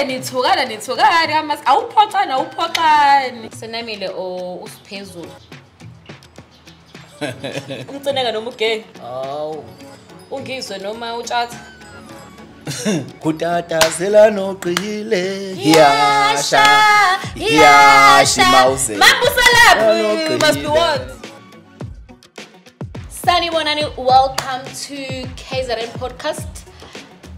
Nithukana nithukana kamas awuphoxana awuphoxani. Senamile o usiphezulu. Umcineka noma ugay? Hawu. Ungizwe noma utshatha? Kutatazela noqile yasha yasha mause. Mabusalaphi must be what? Sanibonani, welcome to KZN Podcast.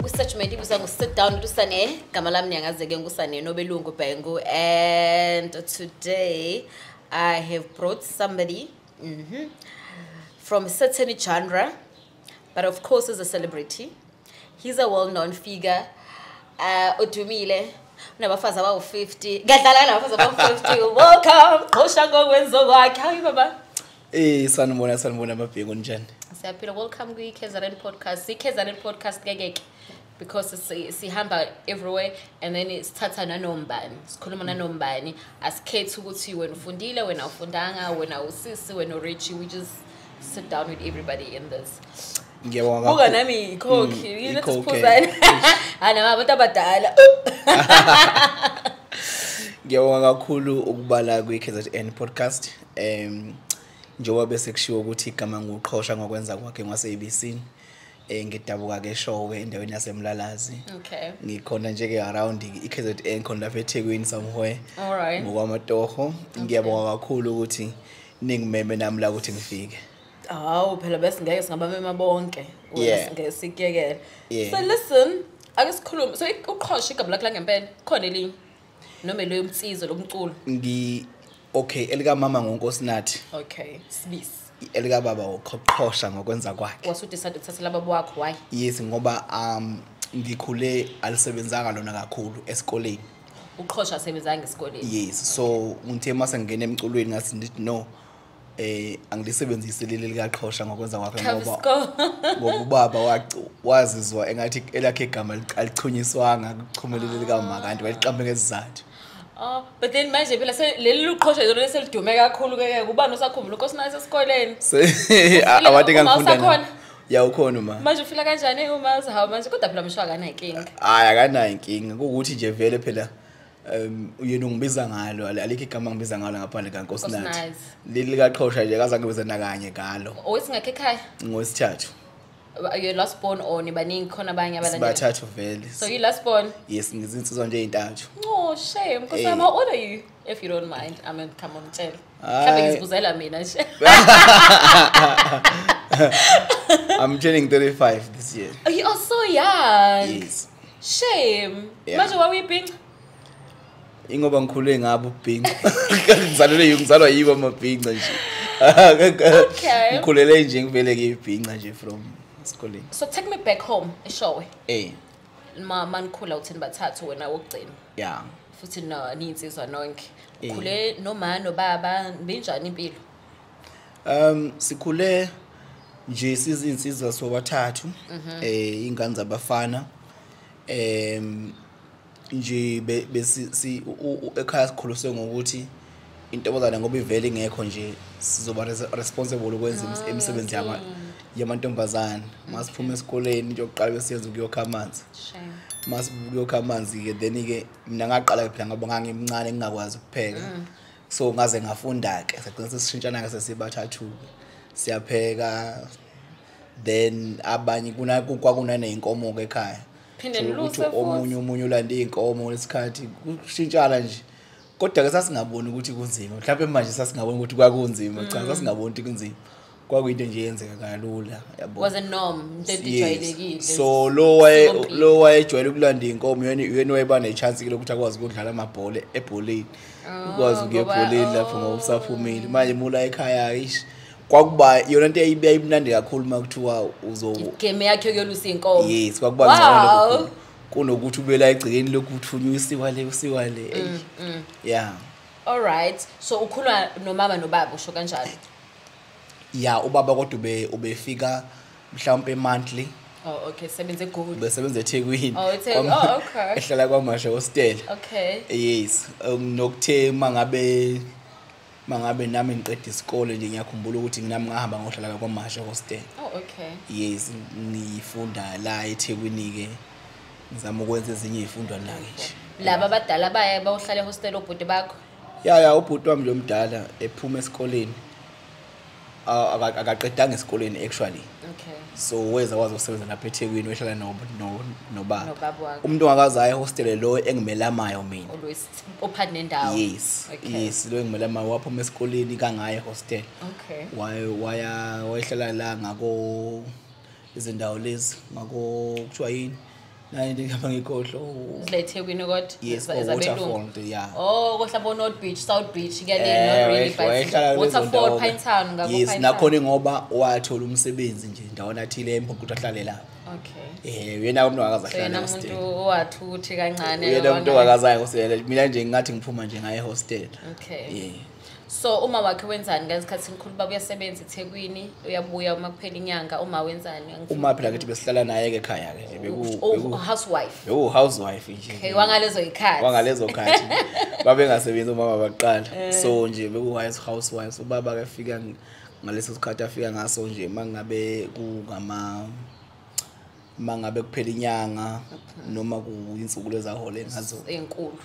Usajumenti ibizwa ngu sit down lusane gama lami niyangazeke ngusane nobelungu Bhengu, and today I have brought somebody from a certain genre, but of course is a celebrity. He's a well-known figure. Udumile unabafazi abawu-50. Ngadlala nabafazi abawu-50. Welcome Qhosha ngokwenzo kwakhe. How are you, baba? Sanibona sanibona Mabhengu, njani? Siyaphila. Welcome kwi-KZN Podcast. I-KZN Podcast kekeke because sihamba everywhere and then sithatha nanombani, sikhuluma nanombani, asikhethi ukuthi wena ufundile, wena ufundanga, wena usisi, wena urich. We just sit down with everybody in this. Ngiyabonga. Buka nami icoke, yilethi siphuzane. Ana abantu abadala. Ngiyabonga kakhulu ukubala kwi-KZN Podcast. Njengoba bese kushiwo ukuthi igama nguQhosha ngokwenza kwakhe ngwase-ABC. Ngidabuka ke Eshowe endaweni yaseMlalazi. Okay. Ngikhona nje ke around iKZN khona lapha eThekwini somewhere. All right. Ngokwamatoho. Ngiyabonga kakhulu ukuthi ningimeme nami la ukuthi ngifike. Hawu phela bese ngeke singabamema bonke. Ngeke sikuyekele. So listen, ake sikhulume. So uQhosha igama lakhe langempela khona elinye noma leyo umsizo lomculo? Okay, elika mama ngoNkosinathi. Okay, Sibisi. Elika baba uQhosha ngokwenza kwakhe. Wasuthi thatha baba wakho, why? Yes, ngoba ngikhule alisebenzanga lona kakhulu esikoleni. UQhosha asebenzanga esikoleni. Yes, so ngithe mase ngene emculweni ngathi ndithi no, angilisebenzisi leli likaQhosha ngokwenza kwakhe ngoba ubaba wazizwa engathi elakhe igama alichunyiswanga kuchumelele lika kanti waliqambe ngesizathu. Oh, but then manje phela leli luqhosha lelo selidume kakhulu ke kubani osakhumbula uNkosinathi esikoleni? Abantu engangifunda. Ya ukhona uma. Manje ufila kanjani uma uzahawu manje kodwa phela msho akanayo inkinga. Hayi akanayo inkinga ukuthi nje vele phela yena ungibiza ngalo alikho igama ngibiza ngalo ngaphandle kaNkosinathi. Leli likaQhosha nje akaze ngibiza nakanye ngalo. Owesingakhe ekhaya? Ngowesithathu. Are you last born or nibaningi khona abanye abalandela? Sibathathu vele. So you last born? Yes, ngizinsizwa nje ezintathu. Oh shame, because I'm how old are you? If you don't mind, I mean come on tell. Mhlawumbe ngizibuzela mina nje. I'm turning 35 this year. Oh, you are so young. Yes. Shame. Manje wawuyibhinca? Ingoba ngikhule ngabo ubhinca. Ngizalelwe yibo amabhinca nje. Okay. Ngikhulele nje ngivele ngiyibhinca nje from esikoleni. So take me back home eShowe. Ma nikhula uthini bathathu wena wokugcina. Yeah. Futhi no niyinsizwa nonke. Ukhule noma nobaba benjani impilo? Sikhule nje sizinsizwa sobathathu. Ingane zabafana. Nje besi ekhaya sikhuliswe ngokuthi intombazana ngoba ivele ingekho nje sizoba responsible ukwenza imisebenzi yamantombazana. Masiphuma esikoleni nje oqala besiyenza ukuyokha amanzi. Masibuka ukuyokha amanzi ke then ke mina ngaqala phela ngoba ngangimncane ngingakwazi ukupheka. So ngaze ngafunda ke sagcina sesishintshana ke sesibathathu siyapheka then abanye kwakuna nezinkomo ke ekhaya. Phinde niluse omunye omunye ulanda izinkomo lesikhathi kushintshana nje. Kodwa ke sasingaboni ukuthi kunzima. Mhlawumbe manje sasingaboni ukuthi kwakunzima. Cha sasingaboni ukuthi kunzima. Kwakuyinto nje yenzeka kalula yabo. Was a norm into ejwayelekile. So lo wayejwayele ukulanda inkomo yena wayeba nechance lokuthi akwazi ukudlala amabhola ebholeni. Ukwazi ukuya ebholeni lapho ngoba usaphumile. Manje mula ekhaya ish kwakuba yona into eyibimnandi kakhulu makuthiwa uzo igame yakhe yokulusa inkomo. Yes, kwakuba ngcono kakhulu kunokuthi ubela egcekeni lokuthunywa usiwa le usiwa le. Yeah. All right. So ukhulwa nomama nobaba usho kanjalo? Yeah, ubaba kodwa ubefika mhlawumbe monthly. Oh okay, sebenze eGoli. Besebenze eThekwini. Oh, eThekwini. Oh okay. Ehlala kwaMasha hostel. Okay. Yes, nokuthe mangabe nami ngiqeda isikole nje ngiyakhumbula ukuthi nami ngahamba ngohlala kwaMasha hostel. Oh okay. Yes, ngifunda la eThekwini ke. Ngizama ukwenza ezinye izifundo la nje. Laba abadala baya bawuhlala ehostel obhuti bakho? Ya ubhuti wami nje omdala ephuma esikoleni. Akaqedanga esikoleni actually. Okay. So weza wazosebenza lapha eThekwini, wehlala nobaba. Nobaba wakhe. Umuntu ongakaze aye ehostel lo engimelamayo mina. Always ophathi nendawo. Yes. Okay. Yes, lo engimelamayo waphuma esikoleni kangaye ehostel. Okay. Waya wayehlala la ngako izindawo lezi ngako kuthiwa yini? Nayi ngihamba ngikhohlwa. La eThekwini kodwa? Yes, Ezabelungu. Waterfall, yeah. Oh, kohla bo North Beach, South Beach, kuyale not really but Waterfall, Pinetown, ngako Yes, Pinetown. nakhona ngoba wathola umsebenzi nje ndawana athile empoqo ukuthi ahlale lapho. Okay. Yena umuntu ongakaze So ahlale yena hostel. umuntu owathuthi kancane. Yena umuntu ongakaze aye hostel. Mina nje ngingathi ngiphuma nje ngaye hostel. Okay. Yeah. So uma wakhe wenzani ngesikhathi nikhulu baba uyasebenza eThekwini, uyabuya uma kuphela inyanga, uma wenzani? Uma phela kithi besihlala naye ke ekhaya ke nje beku housewife. Beku housewife nje. Okay, wangalezo ikhathi. Wangalezo khathi. Babengasebenzi umama baqala. So nje beku housewife, ubaba ke fika ngaleso sikhathi afika ngaso nje mangabe kungama mangabe kuphela inyanga noma kuyinsuku lezahole ngazo enkulu.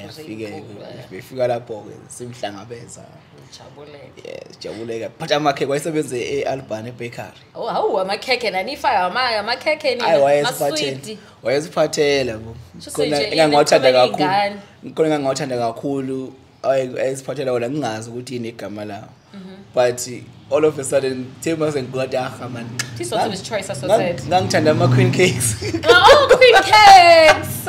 Afike befika lapho ke simhlangabeza. Ngijabuleke. Yes, jabuleka. But amakhekhe wayesebenze eAlbany Bakery. Oh, hawu amakhekhe nanifaka amakhekhe nina. Hayi wayesiphathela. Wayesiphathela bo. Khona engangiwathanda kakhulu. Khona engangiwathanda kakhulu ayesiphathela wona ngingazi ukuthi yini igama lawo. But all of a sudden Thema sengiqeda aha man. This was choice assorted. Ngangithanda ama queen cakes. Oh, queen cakes.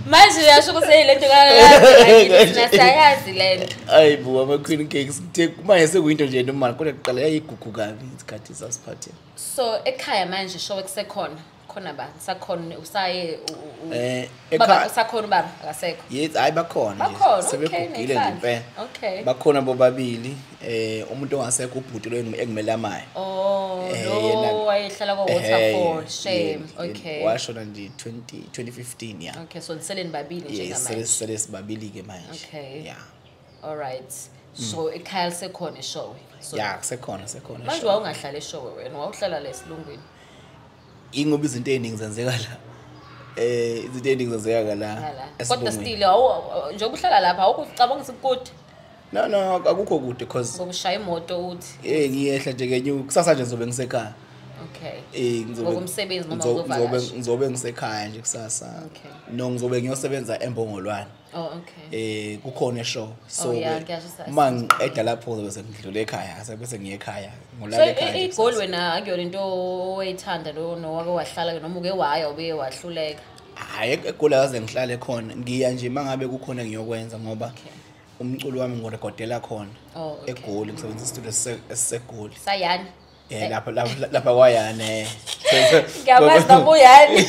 Manje uyasho ukuthi lento ka siyayazi lento. Ayi bo ama queen cakes manje sekuyinto nje noma kodwa kuqala yayigugu kabi isikhathi sasiphathela. So ekhaya manje show kusekhona khona ba sakhona usaye baba usakhona ubaba akasekho. Yes, hayi bakhona nje sebegugile nje impela. Okay. Bakhona bobabili umuntu ongasekho ubhuti lo engimelamayo. Oh, lo wayehlala kwa Waterfall, shame. Okay. Washona nje 2015 yeah. Okay, so niseleni babili nje ngamanje. Yes, sele sibabili ke manje. Okay. Yeah. All right. So ekhaya lisekhona eshowe. So yeah, kusekhona sekhona. Manje wawungahlala eshowe wena, wawuhlala la esilungwini. Ingoba izinto eziningi zenzeka la. Izinto eziningi zenzeka la. Kodwa still njengoba uhlala lapha awukucabanga ukuthi kude. No, akukho kude because ngokushaya imoto uthi. Ngiyehla nje ngenyuka kusasa nje ngizobe ngisekhaya. Okay. Ngizobe ngokumsebenzi noma ngizovakasha. Ngizobe ngisekhaya nje kusasa. Okay. No ngizobe ngiyosebenza eMbongolwane. Oh, okay. Kukhona eshow. So uma ngiqeda lapho ngizobe sengidlule ekhaya, bese ngiye ekhaya. Ngolala ekhaya. So igoli wena akuyona into oyithanda lo nowake wahlala noma uke waya ubuye wahluleka. Hayi egoli akaze ngihlale khona. Ngiya nje mangabe kukhona ngiyokwenza ngoba umculo wami ngirekhodela khona. Egoli ngisebenzisa istudio esiseGoli. Sayani. Lapha kwayane. Ngiyamazi noma uyani.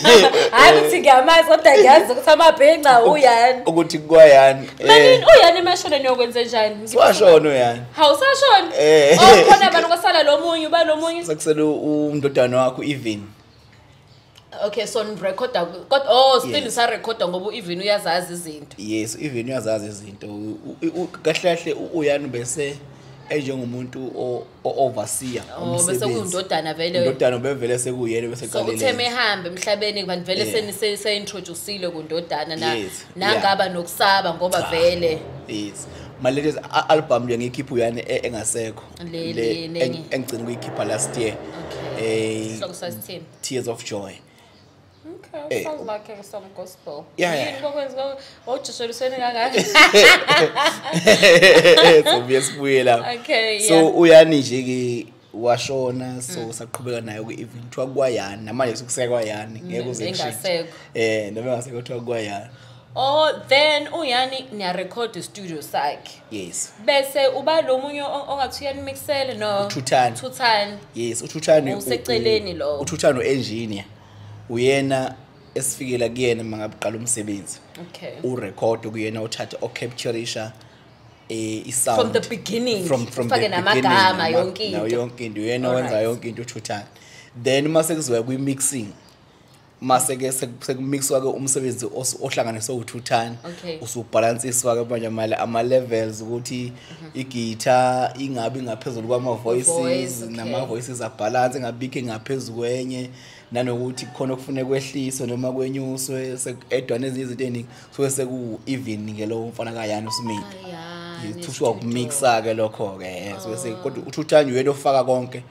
Hayi ukuthi ngiyamazi kodwa ngiyazi ukuthi amabhinca uyani. Ukuthi kwayani. Manje uyani emashona niyokwenza njani? Washona uyani. Hawu sashona. Oh khona abantu kwasala lo munye uba lo munye. Sekusele umndodana wakho Even. Okay, so nirekhoda kodwa still usarekhoda ngoba uEven uyazazi izinto. Yes, uEven uyazazi izinto. Kahle kahle uyani bese enjengomuntu o-overseer umsebenzi. Bese kuyindodana vele. Indodana bevele sekuyena bese qalele. So utheme ehambe emhlabeni kubantu vele seni-introduceile kundodana na nangaba nokusaba ngoba vele. Yes. My latest album le ngiyikhipha uyani engasekho. Le engigcina ukuyikhipha last year. Okay. Sihloko sasithini? Tears of Joy. Okay, sounds like some gospel. Yeah. Yini kokwenza awujishelisweni kangaka? So besibuye lapha. Okay, yeah. So uyani nje ke washona so saqhubeka naye ku-event kuthiwa kwayani namanje sekuseka kwayani ngeke uze engasekho. Noma engasekho kuthiwa kwayani. Oh, then uyani niyarecord studio sakhe. Yes. Bese uba lo munye ongathi uyanimixele no Uthuthani. Thuthani. Yes, uThuthani useceleni lo. uThuthani uengineer. Uyena esifikela kuyena mangabe qala umsebenzi. Okay. Urecord kuyena uthatha ocaptureisha isound from the beginning. From ufake namagama yonke into. Nayo yonke into uyena wenza yonke into uThuthani. Then mase kuzoya kwi mixing. Mase ke sekumixwa ke umsebenzi ohlanganiswe uThuthani, usubalansiswa ke manje ama levels ukuthi igitha ingabi ngaphezulu kwama voices, nama voices abalance ingabikho ngaphezulu kwenye, nanokuthi khona okufuneka kwehliswe noma kwenyuswe, sekuedwa nezinye izinto eziningi, so seku even ke lo mfana kaYani uSmith. Ithuswa ukumixa ke lokho ke, so bese kodwa uThuthani uyena ofaka konke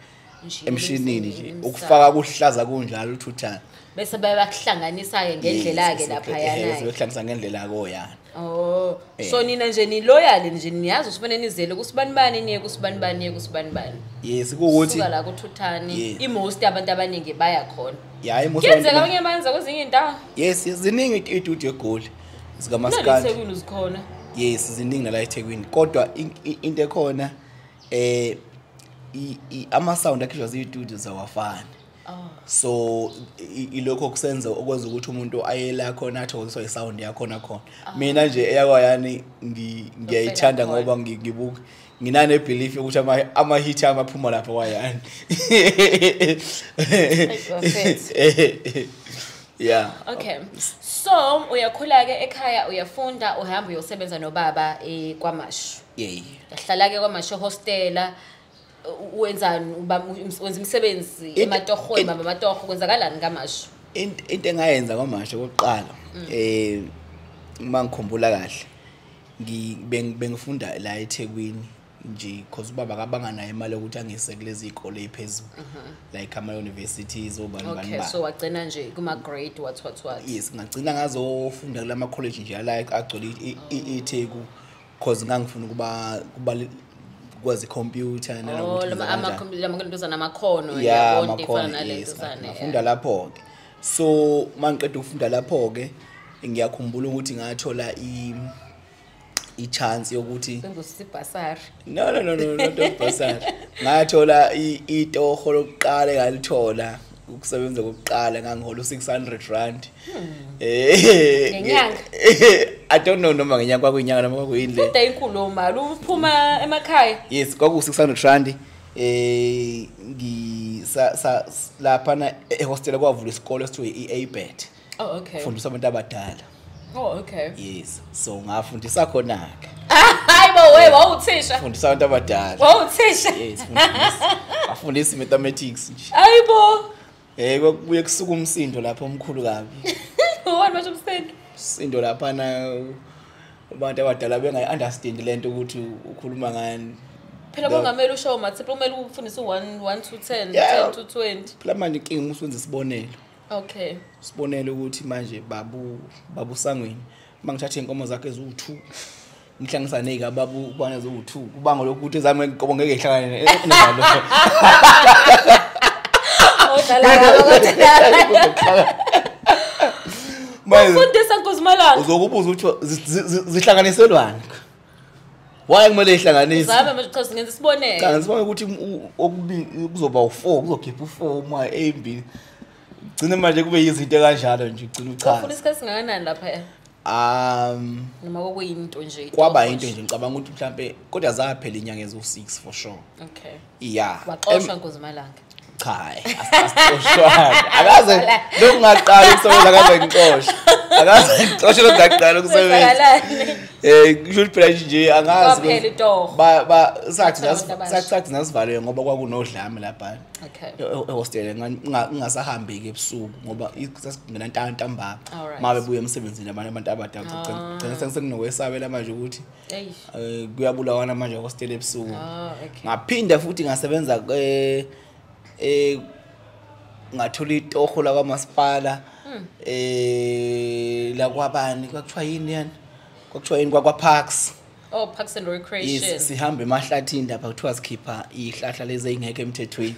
emshinini nje, ukufaka kuhlaza kunjalo uThuthani. Bese bayakuhlanganisa ke ngendlela ke lapha yana. Yes, bekuhlanganisa ngendlela koyana. Oh, so nina nje ni loyal nje, niyazi usibane nizele kusibani bani niye kusibani bani niye kusibani bani. Yes, kuwukuthi suka la kuThuthani imost abantu abaningi baya khona. Yeah, imost. Kuyenzeka abanye bayenza kwezinye indawo. Yes, ziningi itudio eGoli zikaMaskandi. eThekwini uzikhona. Yes, ziningi nala eThekwini. Kodwa into ekhona ama sound akhishwa zitudio zawafana. So ilokho kusenza okwenza ukuthi umuntu ayela khona athokoziswa isound yakhona khona. Mina nje eyakwayani ngiyayithanda ngoba ngibuka nginane belief ukuthi ama hit amaphuma lapha kwayani. Yeah. Okay. So uyakhula ke ekhaya, uyafunda, uhamba uyosebenza nobaba eKwaMashu. Yeah. Uyahlala ke KwaMashu hostela. Wenzani, wenza imisebenzi ematohweni, bamba amatoho, kwenzakalani KwaMashu? Into engayenza KwaMashu okokuqala, uma ngikhumbula kahle, bengifunda la eThekwini nje because ubaba akabanga nayo imali yokuthi angise kulezi izikole eziphezulu, like ama universities obani bani. Okay, so wagcina nje kuma grade what. Yes, ngagcina ngazofunda kulama college nje la agcwele iTheku because ngangifuna ukuba kwazi computer nalokuthi ama amakhono yabona ifana nalento zane. Ngafunda lapho ke. So mangiqeda ukufunda lapho ke ngiyakhumbula ukuthi ngathola i chance yokuthi sengusibhasari. No, not basari. Ngathola itoho lokuqala engalithola ukusebenza kokuqala, ngangihola 600 rand. Ngenyanga. I don't know noma ngenyanga kwakuyinyanga noma kwakuyindle. Kodwa inkulu mali uphuma emakhaya. Yes, kwaku 600 rand. Ngi sa lapha na ehostel kwavula isikole esithiwe iABET. Oh, okay. Fundisa abantu abadala. Oh, okay. Yes. So ngafundisa khona ke. Hayibo we wawuthisha. Fundisa abantu abadala. Wawuthisha. Yes, fundisa. Ngafundisa mathematics nje. Hayibo. Kubuye kusuka umsindo lapha omkhulu kabi. Wani manje umsindo? Umsindo lapha na abantu abadala bengayi understand lento ukuthi ukhuluma ngani. Phela kungamele ushow mathi kumele ufundise 1 1 to 10, 10 to 20. Phela manje inkinga usuwenza isibonelo. Okay. Sibonelo ukuthi manje babu Sangweni mangithatha inkomo zakhe eziwu2 ngihlanganisa nezikababu ubana eziwu2 kubanga lokuthi ezami inkomo ngeke ihlangane nezalo. Ufundisa Nkozimalanga. Uzokubuza ukuthi zihlanganiselwani? Why kumele ihlanganise? Zame manje cha singenza isibonelo. Cha ngisibona ukuthi okubili kuzoba u4, kuzokhipha u4 uma ezimbili. Gcina manje kube yizinto kanjalo nje ugcina uchaza. Ufuna isikhathi singakanani lapha? Noma kokuyinto nje. Kwaba into nje ngicabanga ukuthi mhlambe kodwa zaphela inyanga ezu6 for sure. Okay. Yeah. Waxoshwa Nkozimalanga. Cha, asixoshwana. Akaze lokungaqala ukusebenza kaze ngixoshe. Akaze ngixoshe lokungaqala ukusebenza. Kusho phela nje angazi. Kwaphela itoho. Ba sathi nasivaliwe ngoba kwakunodlame lapha. Okay. Ehostel ngingasahambeki ebusuku ngoba sasingena ntambama. Mabe buye emsebenzini abantu abadala gcina senginokwesabela manje ukuthi kuyabulawana manje ehostel ebusuku. Ngaphinda futhi ngasebenza ngathola itoho la kwamasipala la kwabani kwakuthiwa yini yani kwakuthiwa yini kwa Parks. Oh, Parks and Recreation. Yes, sihambe emahlathini lapha kuthiwa sikhipha ihlahla lezi ezingekho emthethweni.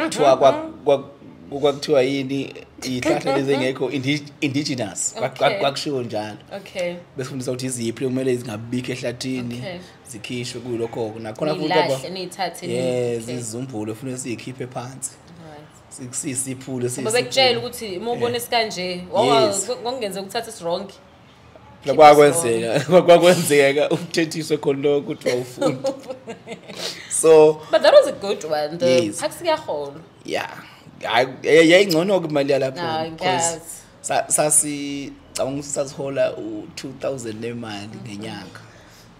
Kuthiwa kwakuthiwa yini ihlahla lezi ezingekho indigenous kwakushiwo njalo. Okay. Besifundisa ukuthi iziphi kumele zingabikho ehlathini zikhishwe kulokho nakhona futhi kwaba nithathe yes izizumbulu ufuna sizikhiphe phansi. Sisiphule sisi. Babekutshela ukuthi uma ubona isikanje wakungenze ukuthatha iswrong. Kwakwenzeka ukuthethiswe khona lokho ukuthi awufuni. So but that was a good one. The yes. Parks kuyahola. Yeah. Hayi, yayingcono ke imali yalapho Ah, because ngiyazi. sasi cabanga ukuthi sasihola u2000 nemali ngenyanga,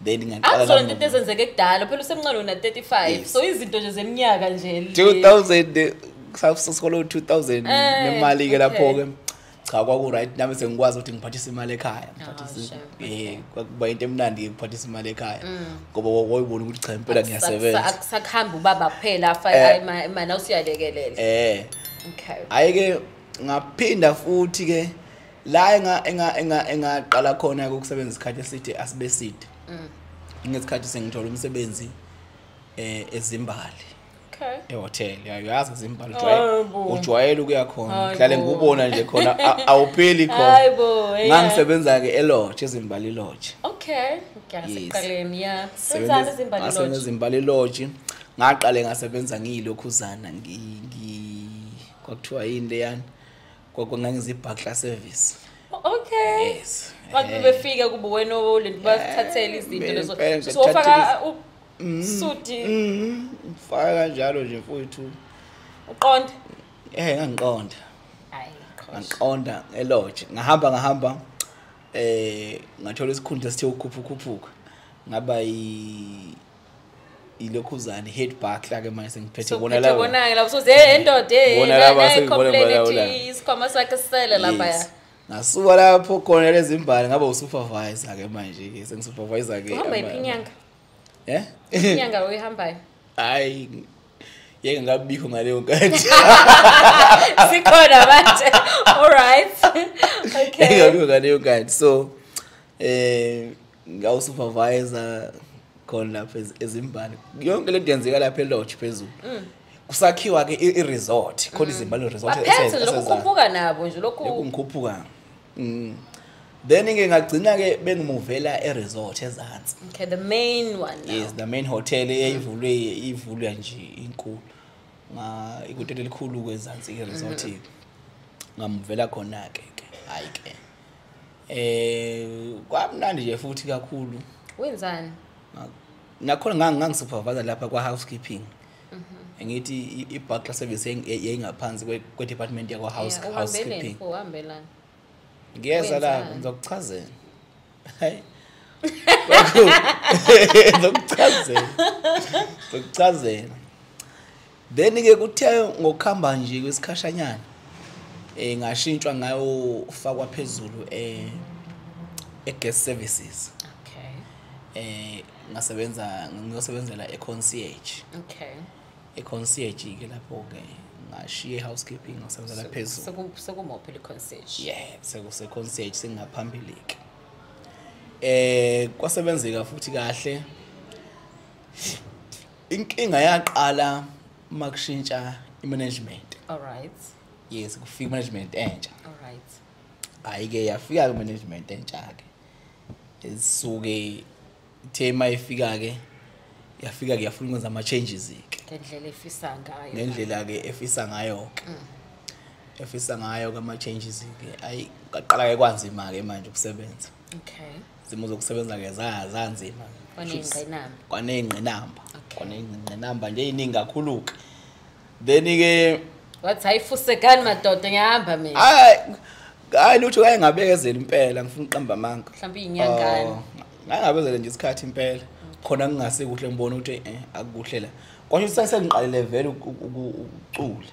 then ngaqala Akuzona nami into ezenzeke kudala phela, usemncane una 35, Yes. so izinto nje zeminyaka nje 2000, sasihola u2000 nemali ke lapho ke. Cha, kwaku right, nami sengikwazi ukuthi ngiphathise imali ekhaya, ngiphathise. Sure. Kwakuba into emnandi ke ukuphathisa imali ekhaya ngoba wayibona ukuthi cha, impela ngiyasebenza. Akusakuhamba ubaba kuphela afa imali, awusiyalekelela. Okay. Hayi ke, ngaphinda futhi ke la enga enga enga engaqala khona ukusebenza isikhathi eside, asibe side, ngesikhathi sengithola umsebenzi eZimbali ehotel. Uyazi eZimbali, Hayibo. ujwayele ukuya khona. Hayibo. Ngihlale ngikubona nje khona, awupheli khona. Hayibo, yeah. Ngangisebenza ke elodge, eZimbali Lodge. Okay. Yes. Ngiyasekuqaleni, yeah. Senzani eZimbali Ngasebenza Lodge? eZimbali Lodge, ngaqale ngasebenza ngiyilokhuzana, ngi kwakuthiwa yini leyana, kwakungangizi-butler service. Okay. Yes. Abantu befika kube wena olento, bathathele izinto lezo. Impela, So wafaka usudi? Faka kanjalo nje, mfowethu. Uqonde. Ngangiqonda. Hayi, qhosha. Ngangiqonda elodge, ngahamba ngathola isikhundla esithe ukukhuphuka, ngaba ilokhuzana head butler ke manje, sengiphethe bona Sokuphethe laba. Bona-ke lapho soze, hey ndoda, hey Bona laba, sengibona complain bona la. ethi isikhwama sakhe sisele lapha. Yes. Ngasuka lapho khona lezimbali, ngaba usupervisor ke manje ke, sengisupervisor ke. Uhamba yiphi inyanga? Eh? Inyanga oyihambayo? Hayi, yeke ngabikho ngaleyo nkathi. Sikhona manje. All right. Okay. Ngabikho ngaleyo nkathi, so ngawusupervisor khona lapha eZimbali. Yonke lento yenzeka lapha elodge phezulu, kusakhiwa ke i-resort khona, iZimbali Resort. Baphethe nje lokhu khuphuka nabo nje lokhu. Lokhu ngikhuphuka. Then ke ngagcina ke bengimuvela e-resort ezansi. Okay, the main one now. Yes, the main hotel eyayivulwe, ivulwe nje inkulu, nga ihotela elikhulu kwezansi i-resort, ngamuvela khona ke. Hayi ke, kwamnandi nje futhi kakhulu. Wenzani? Nakhona ngangisupervisor lapha kwa housekeeping. Ngithi i-butler service yayingaphansi kwe-department yakwa house Yeah, uhambeleni housekeeping. pho, uhambelani? Ngiyeza lapho. Wenzani? Ngizokuchazela. Hayi, ngizokuchazela. Then ke kuthe ngokuhamba nje kwesikhashanyana ngashintshwa, ngayofakwa phezulu e-guest services. Ngasebenza, ngiyosebenzela e-concierge. E-concierge ke lapho ke ngashiya i-housekeeping, ngasebenzela phezulu. Sekumophi le concierge? Yeah, sekuse concierge, sengaphambili ke. Kwasebenzeka futhi kahle. Inkinga yaqala makushintsha i-management. All right. Yes, kufika i-management entsha. All right. Hayi ke, yafika i-management entsha ke. Isuke ithe mayifika ke, yafika ke yafuna ukwenza ama changes ke. Ngendlela efisa ngayo. Ngendlela ke efisa ngayo ke. Efisa ngayo ke ama changes ke. Ayi, qala ke kwanzima ke manje ukusebenza. Izimo zokusebenza ke zanzima. Kwaney'ngqinamba. Kwaney'ngqinamba. Okay. Kwaney'ngqinamba nje ey'ningi kakhulu ke. Then ke Wathi ayifusekani madoda, ngiyahamba mina. Hayi hayi, lutho, kaye ngabekezela impela, ngifuna uqamba amanga. Mhlawumbe iy'nyangana. Oh, ngabekezela nje isikhathi impela. Khona kungase kuhle, ngibona ukuthi akukuhle la. Kwasho ukuthi sengiqalile vele ukucula.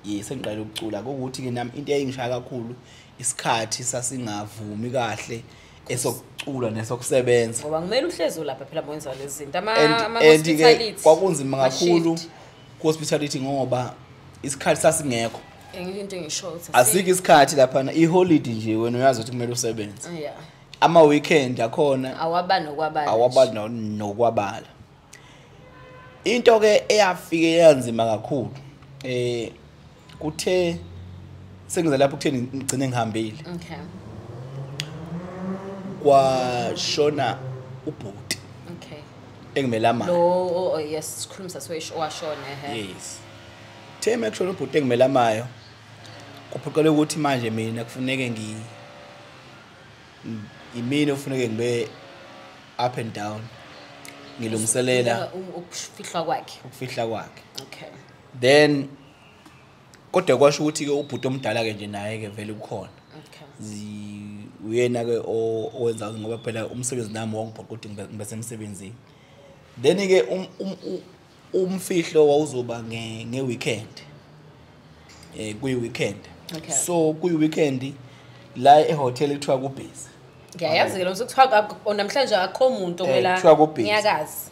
Yes, sengiqalile ukucula. Ukuthi ke nami into eyayingishaya kakhulu, isikhathi sasingavumi kahle esokucula nesokusebenza. Ngoba kumele uhlezi ulapha phela mwenza lezi zinto. Ama And ama and ke hospitality. kwakunzima kakhulu Ama-shift. ku-hospitality ngoba isikhathi sasingekho. Into engisho ukuthi Asikho isikhathi laphana, i-holiday nje wena uyazi ukuthi kumele usebenze. Ama weekend akhona Awaba nokwabala. Awabali nokwabala. Into ke eyafike yanzima kakhulu, kuthe sengize lapho kutheni ngigcine ngihambile, kwashona ubhuti engimelamayo. Lo oh, yes, sikhuluma sasiwesho owashona ehe. Yes, the mekushona ubhuti engimelamayo, kuphoqeleka ukuthi manje mina kufuneke imina ofuneke ngibe up and down, ngilungiselela Ukufihlwa kwakhe. Ukufihla kwakhe. Then Kodwa kwasho ukuthi ke ubhuti omdala ke nje naye ke vele ukhona. Uyena ke owenza ngoba phela umsebenzi nami wangiphoqa ukuthi ngibe semsebenzini. Then ke umfihlo wawuzoba nge weekend. Kuyi weekend. So kuyi weekend la ehotel ekuthiwa kubhizi. Ngiyayazi ke lo kuthiwa namhlanje akho umuntu okwela ngiyakazi.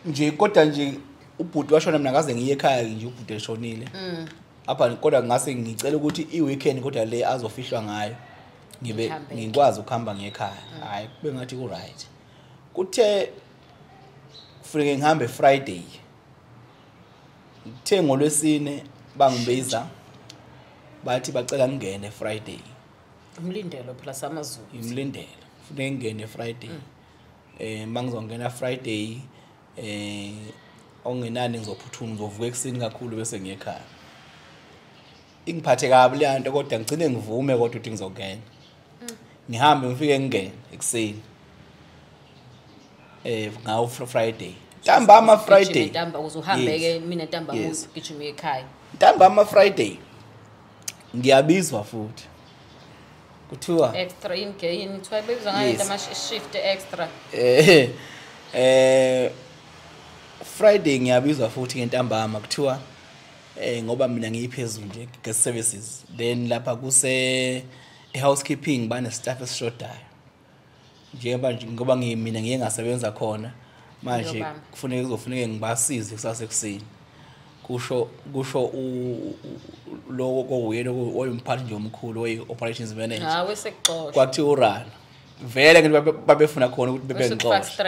Nje kodwa nje ubhuti washona mina ngaze ngiye ekhaya nje ubhuti eshonile. Apha kodwa ngase ngicela ukuthi i-weekend kodwa le azofihlwa ngayo ngibe ngikwazi ukuhamba ngiye ekhaya. Hayi kube ngathi ku right. Kuthe kufuneke ngihambe Friday. Kuthe ngolwesine bangibiza bathi bacela ngingene Friday. Umlindelo phela samaZulu. Imlindelo. Kufuneke ngingene Friday. Mangizongena Friday ongenani ngizophuthuma ngizovuka ekuseni kakhulu bese ngiye ekhaya. Ingiphathe kabi le nto kodwa ngigcine ngivume kodwa ukuthi ngizongena. Ngihambe ngifike ngingene ekuseni. Ngawo Friday. Ntambama Friday. Ntamba uzohambe ke mina ntambama ugijima ekhaya. Ntambama Friday. Ngiyabizwa futhi. Kuthiwa extra in gain kuthiwa bebizwa ngayo ama shift extra. Friday ngiyabizwa futhi ngentambama kuthiwa ngoba mina ngiyiphezulu nje guest services, then lapha kuse housekeeping bane staff esishodayo. Njengoba ngoba ngimina ngiye ngasebenza khona manje kufuneka kuzofuneka ngibasize kusasa ekuseni. Kusho lo kowuyena oyimphathi nje omkhulu oyi operations manager. Hawe sekuxoshwa. Kwathiwa urana. Vele ngithi babefuna khona ukuthi bebe ngixoshwa.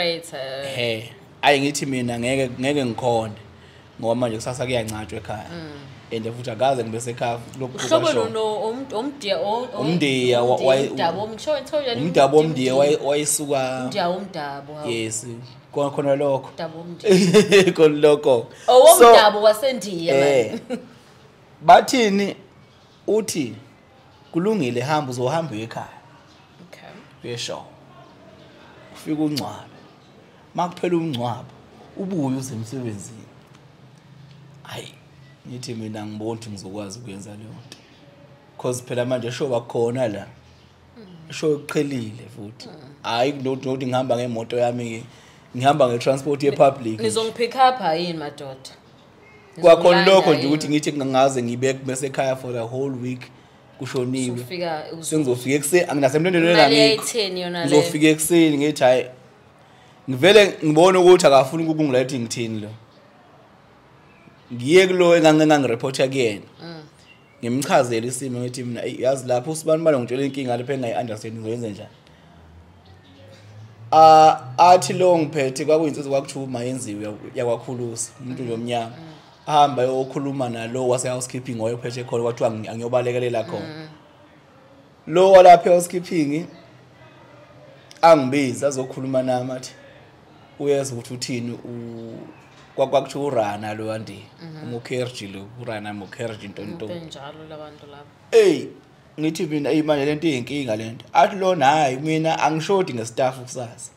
Ayi ngithi mina ngeke ngikhone ngoba manje kusasa kuyancatshwa ekhaya. And futhi akaze ngibe sekhaya lokhu kusho. Uhlobo umdiya umdabo omdiya wayisuka umdiya umdabo. Yes, khona lokho. Umdabo omdiya. Khona lokho. Owomdabo waseNdiya manje. Bathini uthi kulungile hamba uzohamba ekhaya. Okay. Uyesho. Ufika ungcwabe. Makuphela umngcwabo ubuye uze emsebenzini. Hayi ngithi mina ngibona ukuthi ngizokwazi ukuyenza leyo nto. Because phela manje shoba khona la. Show uqhelile futhi. Hayi kunokuthi ngihamba ngemoto yami ngihamba ngetransport yepublic. Nizongipick up yini madoda? Kwakhona lokho nje ukuthi ngithi ngingaze ngibe bese ekhaya for the whole week kushoniwe. Sengizofika ekuseni anginasemlendweni nangikho. Ngizofika ekuseni ngithi hayi ngivele ngibone ukuthi akafuni ukungilayitha ngithini lo. Ngiye kulo engangireport kuyena. Ngimchazele isimo ngithi mina yazi lapho usibani bani ngitshela inkinga lapha engayi understand ngizoyenza njani. Athi lo ngiphethe kwakuyinsizwa kwakuthiwa mayenziwe yakwakhulusa umuntu nje omnyama. Ahamba yokhuluma nalo wase housekeeping oyophethe khona kwathiwa angiyobalekelela khona. Lo walapha housekeeping angibiza azokhuluma nami athi uyeza ukuthi uthini kwakuthiwa uRana lo andi uMukherji lo uRana Mukherji ntonto njalo labantu laba. Hey ngithi mina manje lento iyinkinga lento. Athi lona hayi mina angishodi ngestaff kusasa.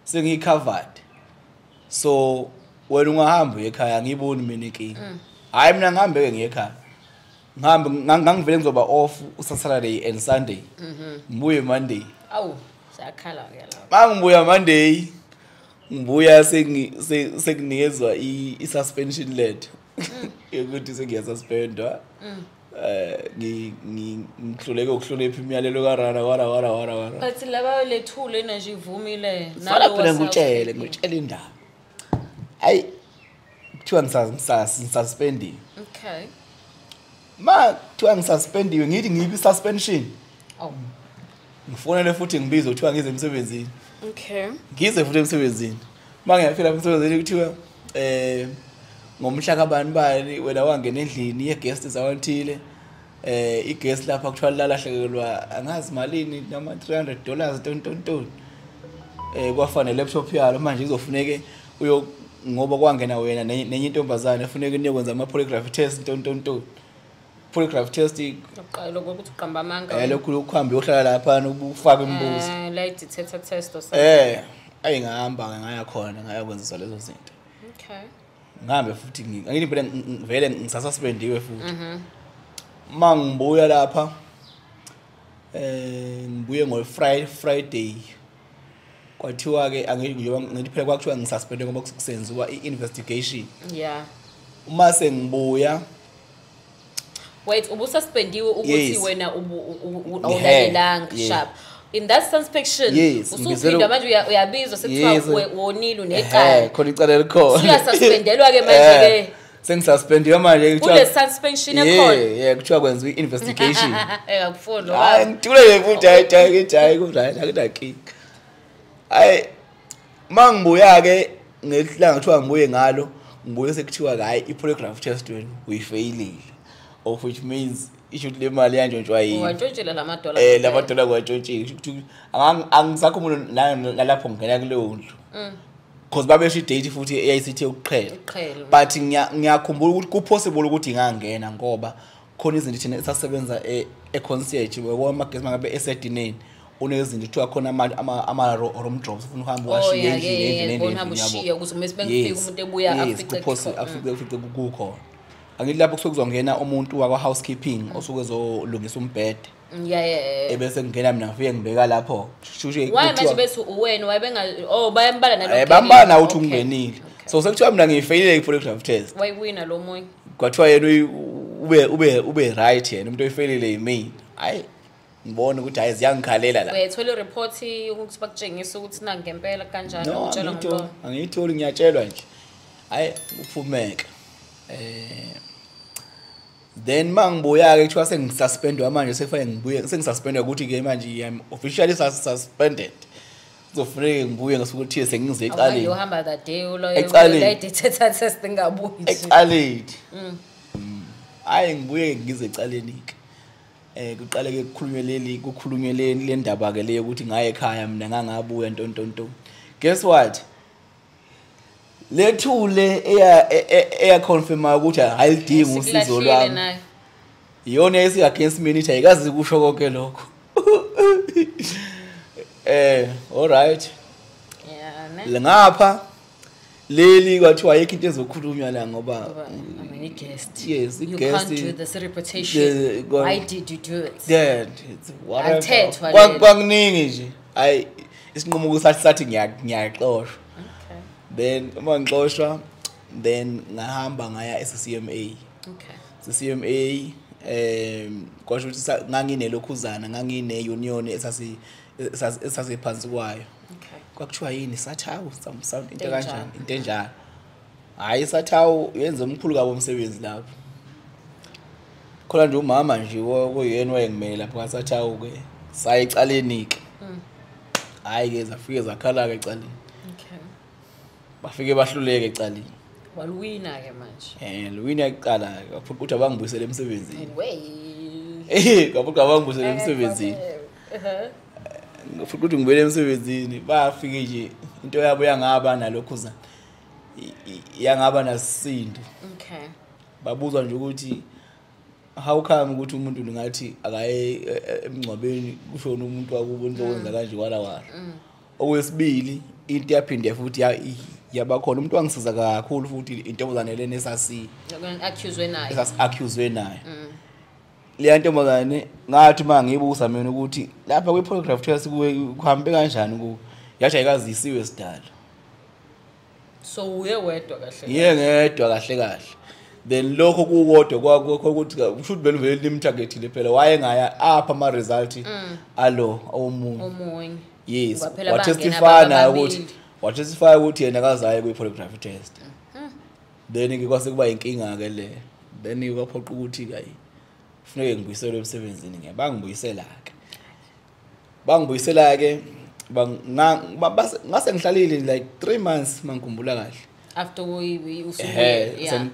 Sengiyicovered. So wena ungahamba uye ekhaya ngiboni mina inkinga. Hayi mina ngihambe ke ngiye ekhaya. Ngihambe ngangivele ngizoba off uSaturday and Sunday. Ngibuye Monday. Awu siyakhala ke lapho. Mangibuya Monday ngibuya sekunikezwa i-suspension letter. Ukuthi sengiyasuspendwa. Ngihluleke ukuhlonipha imiyalelo kaRana wara wara wara wara. But laba lethule nje ivumile nalo phela ngikutshele indaba. Ayi kuthiwa ngisuspendiwe. Okay. Ma kuthiwa ngisuspendiwe ngithi ngiphi suspension. Oh. Ngifonele futhi ngibize kuthiwa ngize emsebenzini. Okay. Ngize futhi emsebenzini. Mangiyafika emsebenzini kuthiwa ngomhla kabani bani wena wangena endlini yeguest zawanthile iguest lapha kuthiwa lalahlekelwa angazi malini noma $300 tontonton kwafana laptop yalo manje izofuneke uyo ngoba kwangena wena nenye intombazane efuneka niyokwenza ama polygraph test tontonton. Polygraph test uqala ukuthi uqamba amanga lokhu ukuhamba uyohlala lapha ubufaka imibuzo lie detector test or something. Ayi ngahamba ngaya khona ngayokwenzisa lezo zinto. Okay. Ngihambe futhi angithi phela vele ngisasuspendiwe futhi. Mangibuya lapha ngibuye ngo Friday. Kwathiwa ke angithi phela kwakuthiwa ngisuspendwe ngoba kusenziwa i-investigation. Yeah. Uma sengibuya wait, ubususpendiwe ukuthi wena awulalelanga sharp. In that suspension usuphinda manje uyabizwa sekuthiwa wonile unecala. Khona icala elikhona. Uyasuspendelwa ke manje ke. Sengisuspendiwe manje kuthiwa kule suspension ekhona. Yeah, kuthiwa kwenziwa i-investigation. Engakufuni lo. Hayi ngithule futhi hayi ku right akunakinga. Hayi mangibuya ke ngelanga kuthiwa ngibuye ngalo, ngibuye sekuthiwa hayi i-polygraph test wena uyifeyilile. Of which means isho ukuthi le mali yantshontshwa yini. Wantshontshela lamadola. Lamadola kwantshontshiwe. Ukuthi angisakhumbuli nalapho ngingena kuleyo ndlu. Because babesho i-date futhi eyayisithe ukuqhela. But ngiyakhumbula ukuthi ku-possible ukuthi ngangena ngoba khona izinto thina esasebenza e-concierge kwamagesi mangabe esedineni unezinto kuthiwa khona ama room drops ufuna uhamba washiye endlini yabo. Ukuze uma bengifika umuntu ebuya afice kukhona. Angithi lapho kusuke kuzongena umuntu wakwa housekeeping osuke ezolungisa umbhede. Yeah. Ebese ngingena mina ngifike ngibeka lapho. Shushe kuthiwa manje bese uwena wayebenga bayambala nalo. Bambala ukuthi ungenile. So sekuthiwa mina ngiyifeyilile i-polygraph test. Wayiwina lo munye. Kwathiwa yena ube right yena umuntu oyifeyilile yimina. Hayi ngibona ukuthi hayi ziyangikhalela la. Uyayithola i-report ukuthi bakutshengisa ukuthi na ngempela kanjani utshelwa ngomlomo. Angiyitholi ngiyatshelwa nje. Hayi uphumeka. Then mangibuya ke kuthiwa sengisuspendwa manje sekufanele ngibuye sengisuspendwa ukuthi ke manje I'm officially suspended. Kuzofuneka ngibuye ngosuku oluthile sengize ecaleni. Uhamba that day ulo test ngabuyi. Ecaleni. Hayi ngibuye ngize ecaleni ke. Kuqale ke kukhulunywe le ndaba ke le ukuthi ngaye ekhaya mina ngangabuya ntontonto. Guess what? Lethule eya confirma ukuthi ayilidingi usizo lwami. Iyona esi against me nithi ayikazi kusho konke lokho. All right. Yeah, ne. Ngapha leli kwathiwa ayikho into ezokhulunywa la ngoba I mean guest. Yes, you can't do this reputation. Why did you do it? Yeah, it's whatever. Kwakuningi nje. Hayi isinqumo kusathi sathi ngiyaxoshwa. Then uma ngixoshwa then ngahamba ngaya e-CCMA. Okay. CCMA kwasho ukuthi nganginelokhuzana ngangine union esasiphansi kwayo. Okay. Kwakuthiwa yini Sathawu some into kanjani into enjalo. Hayi Sathawu yenza omkhulu kabo umsebenzi lapho. Khona nje umama nje kuyena wayengimele lapho kaSathawu ke saya ecaleni ke. Hayi ke zafike zakhala ke ecaleni. Okay. Bafike bahluleke ecaleni. Waluwina ke manje. Luwina ekuqala ukuthi abangibuyisele emsebenzini. Wey. Kwafuthi abangibuyisele emsebenzini. Futhi ukuthi ngibuyele emsebenzini bafike nje into yabo yangaba nalokhuza yangaba nasindo. Okay. Babuzwa nje ukuthi how come ukuthi umuntu lingathi akaye emngcwabeni kushona umuntu wakubo nizokwenza kanje wala wala. Okwesibili into yaphinde futhi yabakhona umuntu wangisiza kakhulu futhi intombazane lena esasi accused nayo. Esasi accused nayo. Leya ntombazane ngathi mangibuza mina ukuthi lapha kwi polygraph test kuhambe kanjani ku yathi ayikazisiwe sidala. So uye wedwa kahle. Yeye ngedwa kahle kahle. Then lokho kukodwa kwakho ukuthi usho ukuthi belivele limtargetile phela wayengaya apha ama result alo omunye. Omunye. Yes. Watestify naye ukuthi watestify ukuthi yena akazaye kwi polygraph test. Then ke kwase kuba inkinga ke le. Then kwaphoqa ukuthi hayi kufuneke ngibuyiselwe emsebenzini ke. Bangibuyisela ke. Bangibuyisela ke ngase ngihlalile like 3 months mangikhumbula kahle. After we usubuye yeah.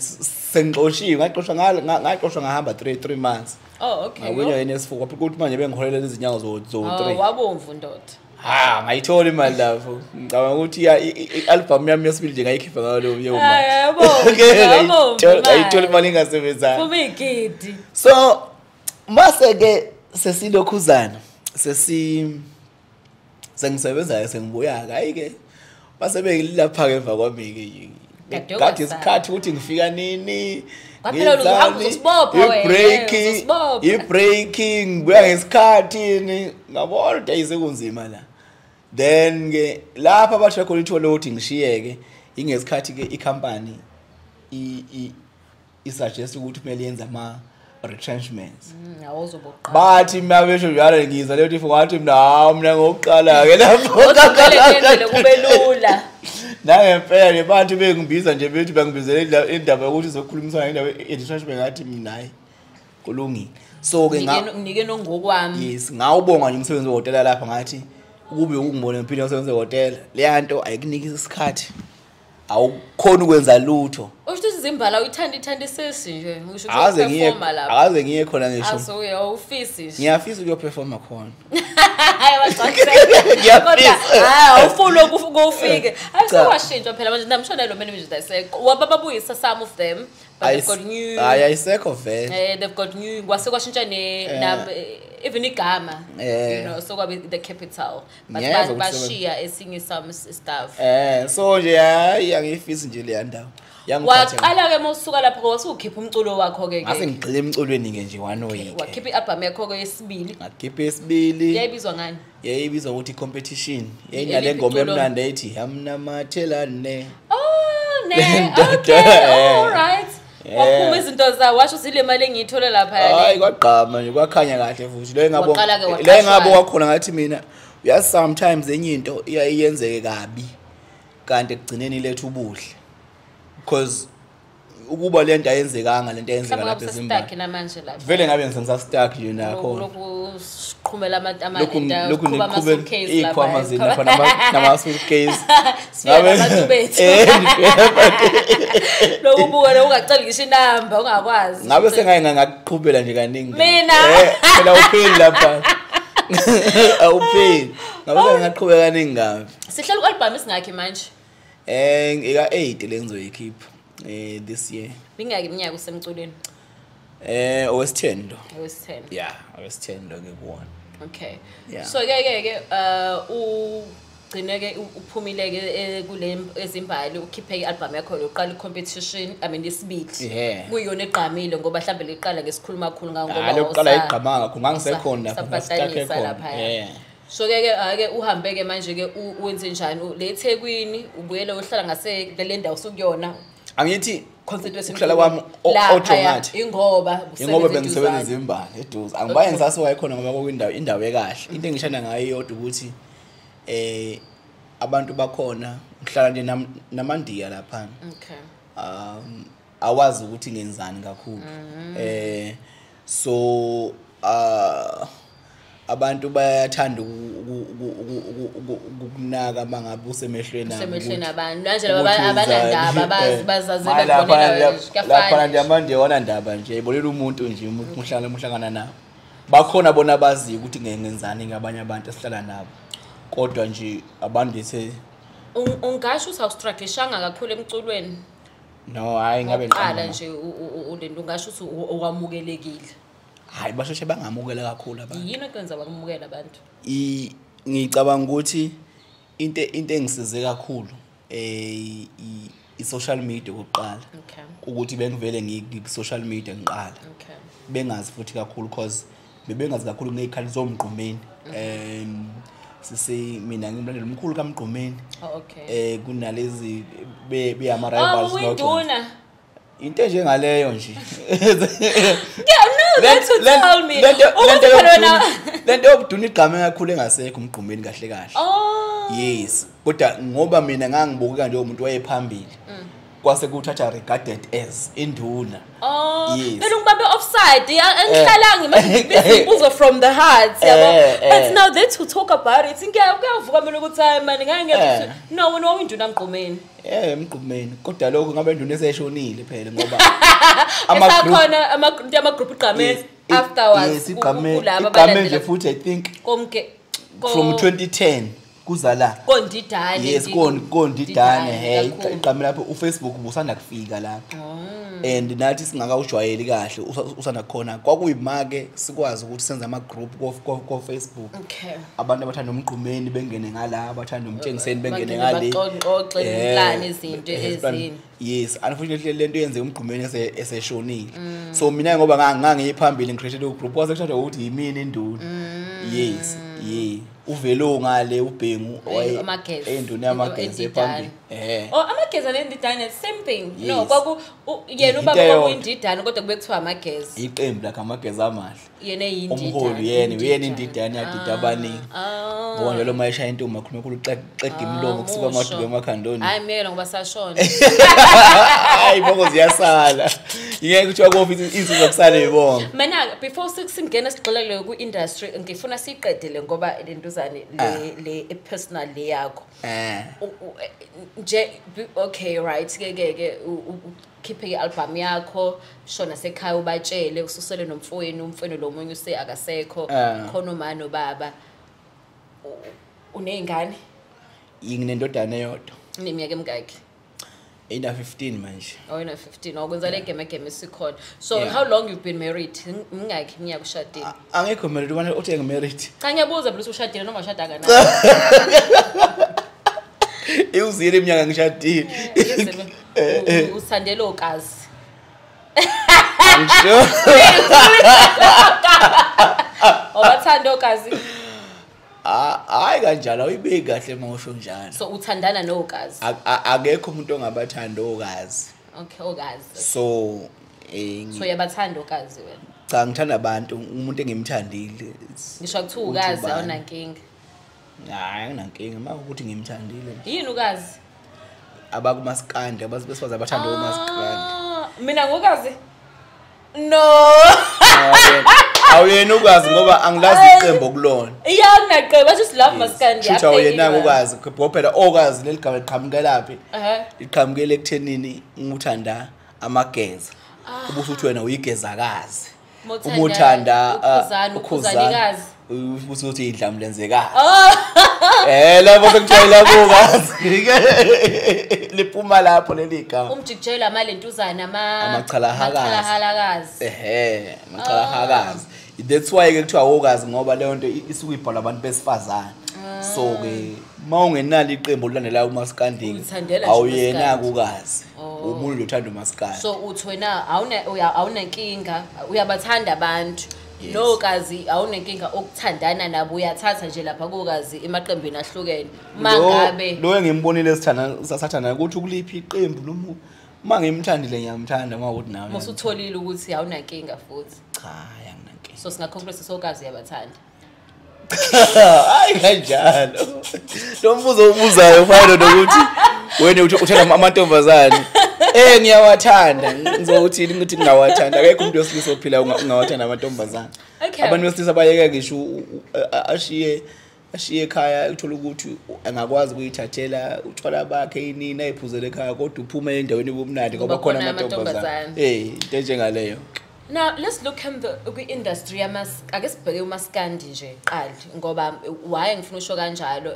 Sengixoshiwe ngaxoshwa ngaxoshwa ngahamba 3 months. Oh okay. Ngawina NS4 kwapho ukuthi manje bengiholela izinyawo zo 3. Oh wabomvu ndoda. Ha ngayithola imali lapho. Ngicabanga ukuthi i-album yami yesibili nje ngayikhipha ngayo leyo mali. Yabo. Ngayithola imali ingasebenzanga. Kube igidi. So mase ke sesilokhuzana sengisebenzayo sengibuya hayi ke base bengilapha ke emva kwami ke Kade isikhathi ukuthi ngifika nini. Kwaphela uzohamba uzosibopha wena. I-break ngibuya ngesikhathi ngabona ukuthi ayisekunzima la. Then ke lapha bathola khona ithuba lokuthi ngishiyeke ingesikhathi ke i-company i-suggest ukuthi kumele yenze ama retrenchments. Awuzoboqala. Bathi mina besho njalo ngizwa leyo ukuthi ngathi mina hawu mina ngokuqala ke lapho kube lula. Nangempela bathi bengibiza nje bethi bangibizele indaba yokuthi izokhulumisana ngendaba ye-retrenchment ngathi mina hayi kulungile. So ke nginike nongokwami. Yes, ngawubonga nje umsebenzi wehotela lapha ngathi ukube ukungibona empilweni umsebenzi wehotela leya nto ayikuniki isikhathi. Awukhona ukwenza lutho. Usho ukuthi izimbala uyithanda ithandisisi nje ngisho ukuperforma lapha. Akaze ngiye khona ngisho. Aso uyawufisi nje. Ngiyafisa ukuyoperforma khona. Hayi waqaqeka. Kodwa hayi awufuni ukufike. Ayisekwashintshwa phela manje namshona lo manager ayisekho. Wababuyisa some of them but they've got new. Hayi ayisekho vele. They've got new kwase kwashintsha ne even igama. You know so kwabe the capital but bashiya esinye some stuff. So nje hayi angifisi nje le ndawo. Waqala ke mawusuka lapho wasukhipha umculo wakho ke ke. Ngase ngigxile emculweni ke nje one week. Wakhipha ialbum yakho ke yesibili. Ngakhipha esibili. Yayibizwa ngani? Yayibizwa ukuthi competition. Yayinale ngoma emnandi ethi yamnamathelane. Oh ne. Okay. All right. Waphuma izinto zawo washo zile mali engiyithola lapha. Hayi kwagqama nje kwakhanya kahle futhi. Lo engabo wakhona ngathi mina uyazi sometimes enye into iyenzeke kabi kanti ekugcineni iletha ubuhle. Because ukuba lento ayenzekanga lento eyenzeka lapha eZimbabwe namanje lapha vele ngabe ngisastuck nje nakho lokhu siqhumela ama lokhu ama suitcase lapha ikhwama zini lapha nama suitcase ngabe abantu bethu lokhu buka ungacela ngisho inamba ungakwazi ngabe sengaye ngaqhubela nje kaningi mina phela upheli lapha awupheli ngabe sengaqhubeka kaningi kabi sihlala ku-album esingakhi manje. Eka 8 le ngizoyikhipha this year. Bingaki iminyaka usemculweni? Owes10 lo. Owes10. Yeah, owes10 lo ke kuwona. Okay. Yeah. So ke ugcine ke uphumile ke kule ezimbali ukhiphe ialbum yakho loqala icompetition I mean isibili. Kuyiyona egqamile ngoba mhlambe leqala ngesikhuluma kakhulu ngoba lokuqala igqamanga kakhulu ngangisekhona lapha ngastuck khona. Yeah. So ke ake uhambe ke manje ke uwenze njani le eThekwini ubuyele uhlala ngase le ndawo usukuyona. Angithi ukuhlala kwami automatic ingoba bengisebenza izimbali eduze angibaye ngisasuka khona ngoba kokuyindawo indawo ekahle into engishana ngayo iyodwa ukuthi abantu bakhona ngihlala nje namandiya lapha. Okay. Awazi ukuthi ngenzani kakhulu. So abantu bayathanda ukunaka mangabe usemehlweni abo. Usemehlweni abantu. Manje abanandaba bazazela khona kuyafana. Lapha nje manje wona ndaba nje ibonela umuntu nje umuntu uhlangana nabo. Bakhona bona bazi ukuthi ngenzani ngabanye abantu esihlala nabo. Kodwa nje abantu ethe ungasho ukuthi awustrugglishanga kakhulu emculweni. No, hayi ngabe ngiqala nje ulento ungasho ukuthi owamukelekile. Hayi basheshe bangamukela kakhulu abantu. Yini ekwenza bakumukela abantu? Ngicabanga ukuthi into engisize kakhulu i-social media okokuqala. Okay. Ukuthi bengivele ngiku social media ngiqala. Okay. Bengazi futhi kakhulu because bebengazi kakhulu ngezikhathi zomgqumeni. Sise mina ngimlandela omkhulu kaMgqumeni. Oh okay. Kunalezi beyama rivals no. Oh, into njengaleyo nje. Yeah, no, that's what tell me. Lento yobuduna igqame kakhulu engasekho umgqumeni kahle kahle. Oh. Yes, kodwa ngoba mina ngangibukeka nje umuntu wayephambili. Kwase kuthatha regarded as induna. Oh, yes. Phela ngibambe offside. Angihlalanga manje ngibuzo from the heart, yabo. But now that to talk about it, ngiyavuka mina ukuthi hayi man ngangeke no wena wawinduna mgqumeni. Emgqumeni. Kodwa lokho ngabe induna eseshonile phela ngoba ama ama group igqame afterwards. Yes, igqame nje futhi I think konke from 2010. Kuzala kondidane. Yes, kondidane hey, iqhame lapho uFacebook ubusanda kufika lapho. And nathi singakawujwayeli kahle usanda khona kwakuyimake sikwazi ukuthi senze ama group ko Facebook. Okay. Abantu abathanda umgqumeni bengene ngala, abathanda umtshengiseni bengene ngale. Baxoxe plan izinto ezini. Yes, unfortunately lento yenze umgqumeni eseshonile. So mina ngoba ngangiyiphambili ngicreate u group kwase kuthathwa ukuthi yimini induna. Yes, yeah. Uvelo ngale ubhengu enduna yamagezi ephambili. Oh, amagezi nendidane same thing. No, kwaku yena ubaba kwakuyindidane kodwa kube kuthiwa amagezi. Iqembu lakhe amagezi amahle. Yena eyindidane. Umholi yena indidane yadida abaningi. Ngoba njalo mayeshaya intombi akhuluma khulu xega imilomo kusuka amaduku emakhandoni. Hayi myekela ngoba sashona. Hayi bongo ziyasala. Ngeke kuthiwa ku office insizwa kusale ibongo. Mina before singena sigxilele ku industry ngifuna siqedele ngoba lentuzane le personal le yakho. Nje okay right ke ukhiphe ialbum yakho shona sekhaya ubatshele ususele nomfowenu umfowenu lo munye use akasekho khona uma nobaba unezingane. Nginendodana eyodwa. Uneminyaka emingaki? Ina 15 manje. Oh, ina 15. Okwenza le game game sikhona. So how long you've been married? Mingaki iminyaka ushadile? Angekho married, ubani uthi ngimarried? Cha ngiyabuza phela ushadile noma ushadanga na. Iwuzile iminyaka ngishadile. Usandele okazi. Ngisho. Obathanda okazi. Hayi kanjalo awuyibeki kahle mawusho njalo. So uthandana nokazi? Akekho umuntu ongabathanda okazi. Okay, okazi. So so uyabathanda okazi wena? Cha, ngithanda abantu, umuntu engimthandile. Ngisho kuthiwa ukazi awunankinga. Hayi anginankinga makuthi ngimthandile. Yini ukazi? Abakumaskandi, abasifazane abathanda umaskandi. Mina ngokazi? No. Awuyena ukazi ngoba angilazi iqembu kulona. Yeah, nginaqembu, I just love maskandi. Shuthi awuyena ukazi, ngoba phela okazi leli gama liqhamukelaphi? Liqhamukele ekuthenini uthanda amageza. Ubusuthi wena uyigezakazi. Uma uthanda ukhuzanikazi. Ubusuthi idlamlenzekazi. Lapho sekujwayela kukazi. Liphuma lapho leli gama. Umjikijela amalentuzana amachalahakazi. Amachalahakazi. That's why ke kuthiwa wokazi ngoba leyo nto isuke ibhalwa abantu besifazane. So ke mawungenalo iqembu olilandelayo umaskandi awuyena kukazi. Umuntu othanda umaskandi. So uthi wena awunenkinga, uyabathanda abantu. No kazi awunenkinga okuthandana nabo, uyathatha nje lapha kokazi emaqembini ahlukene. Mangabe lo engimbonile sithanda sathanda ukuthi ukuliphi iqembu noma uma ngimthandile ngiyamthanda uma ukuthi nawe musutholile ukuthi awunankinga futhi. Cha, anginankinga. So singaconclude sokazi uyabathanda. Hayi kanjalo. Lo mbuzo ubuzayo ufana nokuthi wena uthanda amantombazane. Ngiyawathanda. Ngizokuthini ukuthi ngingawathanda. Akekho umuntu wesilisa ophila ungawathanda amantombazane. Abantu besilisa bayeke ngisho ashiye ekhaya uthola ukuthi angakwazi ukuyithathela utshwala bakhe inini ayiphuzele ekhaya kodwa uphume endaweni ebumnandi ngoba khona amantombazane. Into enjengaleyo. Now let's look at the industry ake sibheke umaskandi nje qali ngoba why ngifuna usho kanjalo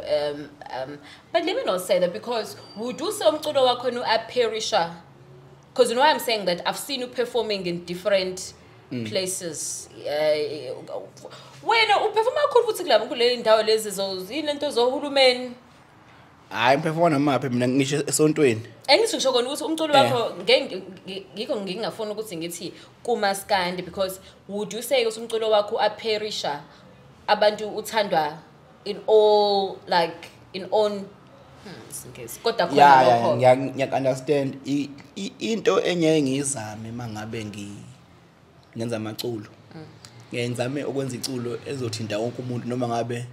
but let me not say that because would you say umculo wakho no aperisha, because you know why I'm saying that I've seen you performing in different places. Wena uperforma kakhulu futhi kulabo kule ndawo lezi zolento zohulumeni. Hayi ngiperforma namaphi mina ngisho esontweni. Engithi ngisho kona ukuthi umculo wakho ngikho ngingafuni ukuthi ngithi kumaskandi because would you say ukuthi umculo wakho aperisha abantu uthandwa in all like in on singesi kodwa khona lokho. Yeah, ngiya understand into engeke ngizame mangabe ngenza amaculo. Ngeke ngizame ukwenza iculo ezothinta wonke umuntu noma ngabe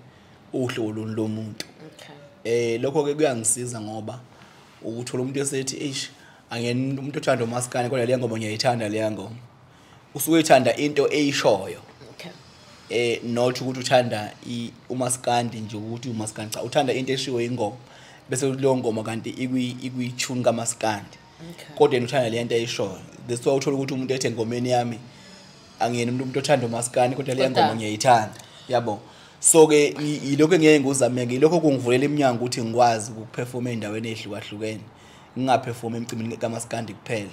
uhlobo lolu lomuntu. Okay. Lokho ke kuyangisiza ngoba ukuthola umuntu esethi eish angena umuntu othanda umaskandi kodwa leya ngoma ngiyayithanda leya ngoma. Usuke ethanda into eyishoyo. Okay. Not ukuthi uthanda umaskandi nje ukuthi umaskandi, cha uthanda into eshiwo ingoma bese leyo ngoma kanti ikwi tune kaMaskandi. Okay. Kodwa yena uthanda le nto eyishoyo. That's why uthola ukuthi umuntu ethi engomeni yami angiyena umuntu othanda umaskandi kodwa leya ngoma ngiyayithanda. Yabo. So ke yilokho engeke nguzame ke, lokho kungivulela iminyango ukuthi ngikwazi ukuperforma endaweni ehlukahlukene, ngingaperform emcimbini kaMaskandi kuphela.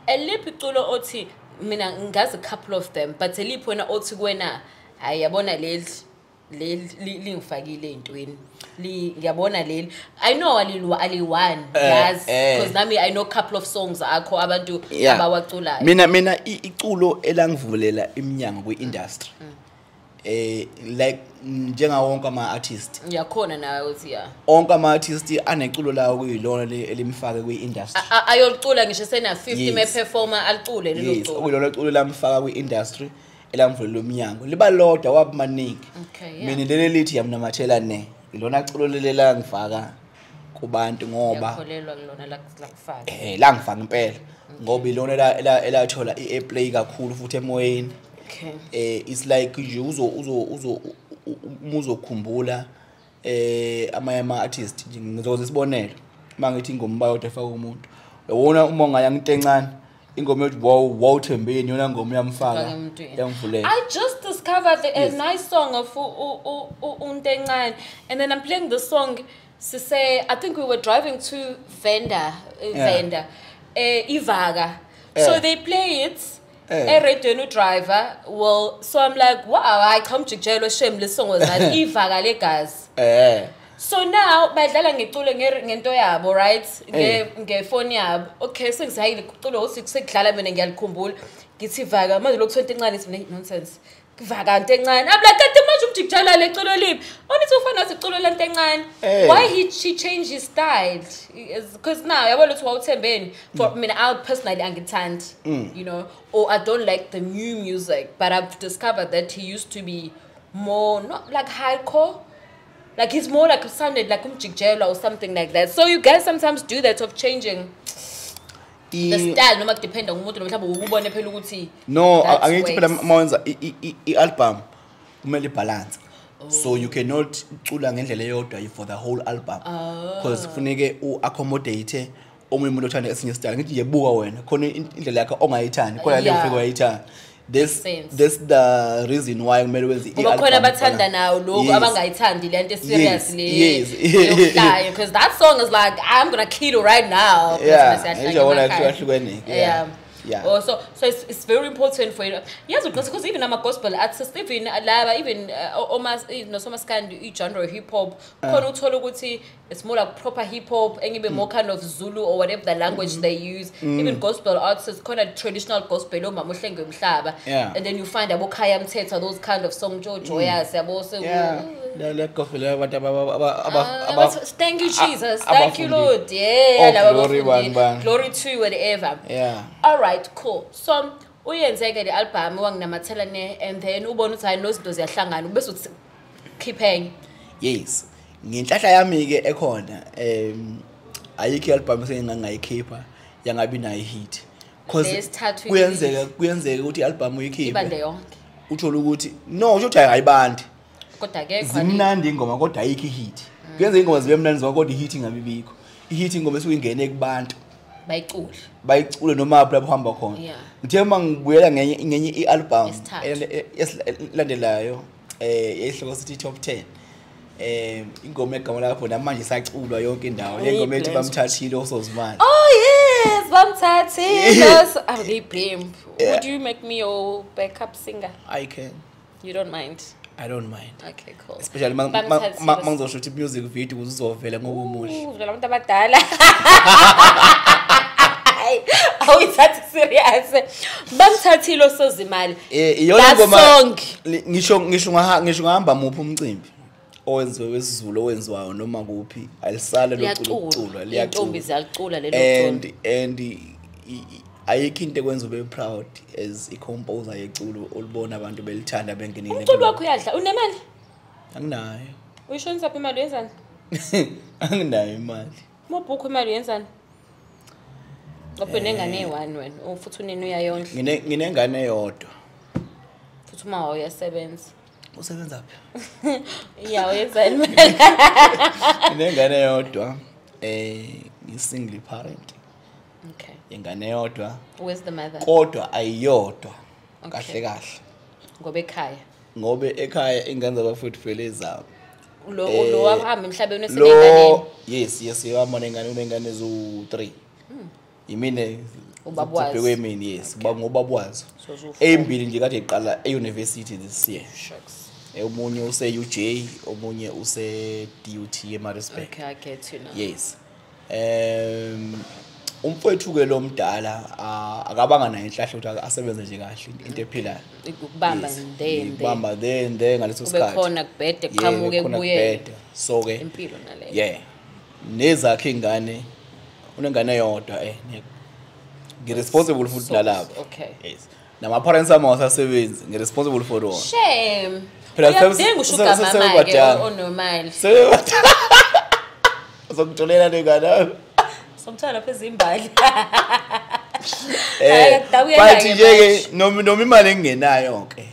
Eliphi iculo othi, mina ngazi a couple of them, but eliphi wena othi kuwena, hayi yabona leli lingifakile ey'ntweni, ngiyabona leli, I know ali-one, yazi, because nami I know couple of songs akho abantu abawaculayo. Mina iculo elangivulela iminyango kwi-industry, like njengawo wonke ama-artist, ngiyakhona nawe uthi ya onke ama-artist aneculo lawo kuyilona elimfake kwi-industry, ayolicula ngisho sena 50 me-performer alicule lelo culo, okuyilona culo lamfaka kwi-industry elamvulela umnyango, liba lodwa wabumaningi. Mina leli lithi yamnamathela ne ilona culo leli langifaka kubantu, ngoba ngiyakholelwa kulona lakufaka, langifaka impela, ngoba ilona elathola i-airplay kakhulu futhi emoyeni. It's like nje uzo uzokhumbula amanye ama artist nje, ngizokwenza isibonelo mangithi ingoma bayodwa efaka umuntu, uyabona uma ungaya into encane ingoma yokuthi wow Thembeni, yona ngoma yamfaka yamvulela. I just discovered a nice song of Untencane, and then I'm playing the song to say, I think we were driving to Venda, Ivaga, so they play it. A radio driver, well, so I'm like, wow, I come to jail, shame, this song was nice. Ivaga legazi. So now, badlala ngeculo ngento yabo, right? Ngefoni yabo. Okay, sengizayile iculo sekudlala mina ngiyalikhumbula. Ngithi vaga manje lokhu into encane ithi nonsense. Vaga into encane. I'm like, kanti manje umjikijela leculo liphi? Onithi ufana nathi iculo lento encane. Why she changed his style? Because now yabo ukuthi wawuthembeni for mina, I personally angithandi, you know, or I don't like the new music, but I've discovered that he used to be more not like hardcore. Like he's more like sounded like umjikijela or something like that. So you guys sometimes do that of changing the style, noma kudependa ngumuntu mhlawumbe ukubone phela ukuthi no, angithi phela mawenza i-album kumele ibalance. So you cannot cula ngendlela eyodwa for the whole album, because kufuneke uaccommodate omunye umuntu othanda esinye style. Ngithi nje buka wena khona indlela yakho ongayithandi, khona le ufike wayithanda. This the reason why kumele wenze i-album. Ngoba khona abathanda nawo lokho abangayithandi le nto serious le yokuhlaya, because that song is like, I'm gonna kill you right now. Yeah. Yeah. Oh, so it's very important for you. Yes, because even I'm a gospel artist, even laba, even nosomaskandi genre hip hop, khona uthola ukuthi it's more like proper hip hop, and even more kind of Zulu or whatever the language they use. Even gospel artists, khona traditional gospel omama uhlenge umhlaba, and then you find abo Khaya Mthetho, those kind of song, joyous, yabo. So yeah, le gospel abantu aba thank you Jesus, thank you Lord, yeah, glory, glory to whatever. Yeah. All right, cool. So uyenzeke le album wanginamathela ne, and then ubona ukuthi hayi nozinto ziyahlangana bese uthi keep. Yes. Ngenhlahla yami ke ekhona, ayikho i-album esengingayikhipha yangabi nayo hit. Because kuyenzeka ukuthi i-album uyikhiphe ibande yonke. Uthola ukuthi no, usho ukuthi ayibandi. Kodwa ke zimnandi ingoma kodwa ayikho i-hit. Kuyenzeka ingoma zibe mnandi zonke kodwa i-hit ingabi bikho. I-hit ingoma esuke ingene kubantu. Bayicule noma lapho uhamba khona. Ngithe uma ngibuyela ngenye i-album elandelayo, ehloko sithi top 10. Ingoma egama lapho namanje isaculwa yonke indawo. Le ngoma ethi bamthathile osozimali. Oh yes, bamthathile. I'm blame. Would you make me your backup singer? I can. You don't mind? I don't mind. Okay, cool. Especially mangizoshoot music video ukuze uzovela ngokomuhle. Uvela abantu abadala. Awuyithathi serious. Bamthathile osozimali. Iyona ngoma ngisho ngahamba muphi umcimbi owenziwe wesiZulu owenziwayo noma kuphi, alisale lokucula, liyacula. Intombi ziyacula lelo culo. And ayikho into ekwenza ube proud as i-composer yeculo olubona abantu belithanda bengenile. Umculo wakho uyadla, unemali? Anginayo. Uyishonisa phi imali uyenzani? Anginayo imali. Mobhukho imali uyenzani? Ngoba unengane eyi-1 wena, futhi unini uyayondla. Nginengane eyodwa. Futhi uma uyasebenza. Usebenza phi? Yeah, uyenzani? Nginengane eyodwa, ngi-single parent. Okay. Ingane eyodwa. Where's the mother? Kodwa ayiyodwa. Kahle kahle. Ngoba ekhaya. Ngobe ekhaya ingane zabafowethu vele ezabo. Lo wahamba emhlabeni usenengane. Yes, wahamba nengane, unengane eziwu-3. Yimina Ubaba wazo. Ubhekwe mina, yes, ngobaba wazo. Eyimbili nje kade iqala e-university this year. Shucks. Omunye use-UJ, omunye use-DUT eMaritzburg. Okay, I get you now. Yes. Umfowethu ke lo mdala akabanga nayo inhlahla ukuthi asebenze nje kahle into ephilayo. Ukubamba then ukubamba then ngaleso sikhathi. Kube khona kubhede qhamuke kubuye. So ke impilo naleyo. Yeah. Nezakhe ingane unengane eyodwa ngi-responsible futhi nalapho. Okay. Yes. Nama parents ami awasasebenzi, ngi-responsible for wona. Shame. Uyadinga ushuga mama ke onomali. Uzokutholela lengane. Somthola phezulu imbali. But nje ke noma imali engingenayo ke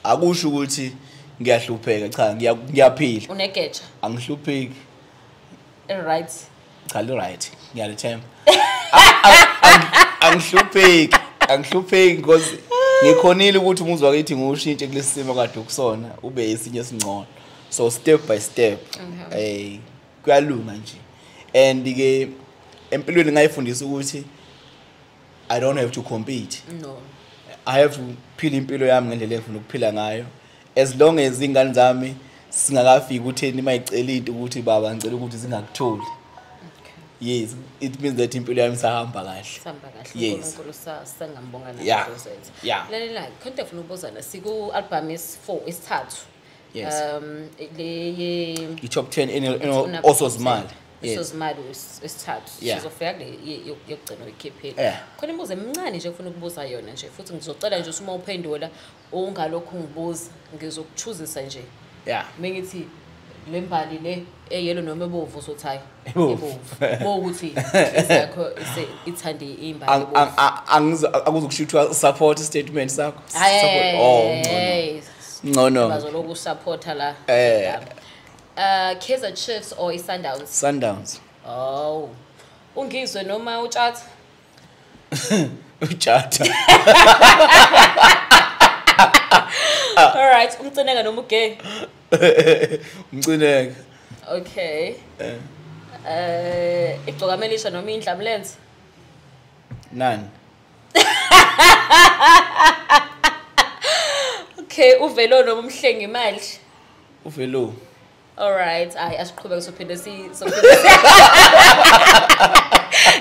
akusho ukuthi ngiyahlupheka, cha ngiyaphila. Unegeja. Angihlupheki. Right. Cha li right. Ngiyalithemba. Angihlupheki because ngikhonile ukuthi umuzi wakithi ngiwushintshe kulesi simo kade ukusona ube esinye esingcono. So step by step kuyalunga nje. And ke empilweni ngayifundisa ukuthi I don't have to compete. No. I have to phila impilo yami ngendlela engifuna ukuphila ngayo. As long as ingane zami singakafiki utheni mayicela into ukuthi baba ngicela ukuthi singakutholi. Yes, it means that impilo yami sahamba kahle. Sahamba kahle. uNkulunkulu sangambonga nazo zethu. Lalela, khonto efuna ukubuzana siku album is4 isithathu. Yes. Le i top 10 in osozimali. Osozimali isithathu. Sizofika kule yokugcina uyikhiphile. Khona imibuzo emincane nje ufuna ukubuza yona nje futhi ngizocela nje uma uphendula ungalokhu ngibuza ngizokuchuzisa nje. Yeah. Mengithi lembali le eyelo noma ebovu uzothi hayi ebovu ukuthi isakho ithande imbali ebovu. Akuzukushuthwa support statement sakho. Support. Oh no. Bazoloku supporta la. Kaizer Chiefs or iSundowns? Sundowns. Oh. Ungizwe noma uTshatha? Utshatha. All right, umcineka noma ugay? Umcineka. Okay. Igcokamelisha noma indlamlenze? None. Okay, uvelo noma umhlengi imali? Uvelo. All right, ay asiqhubeke sophinde si sophinde.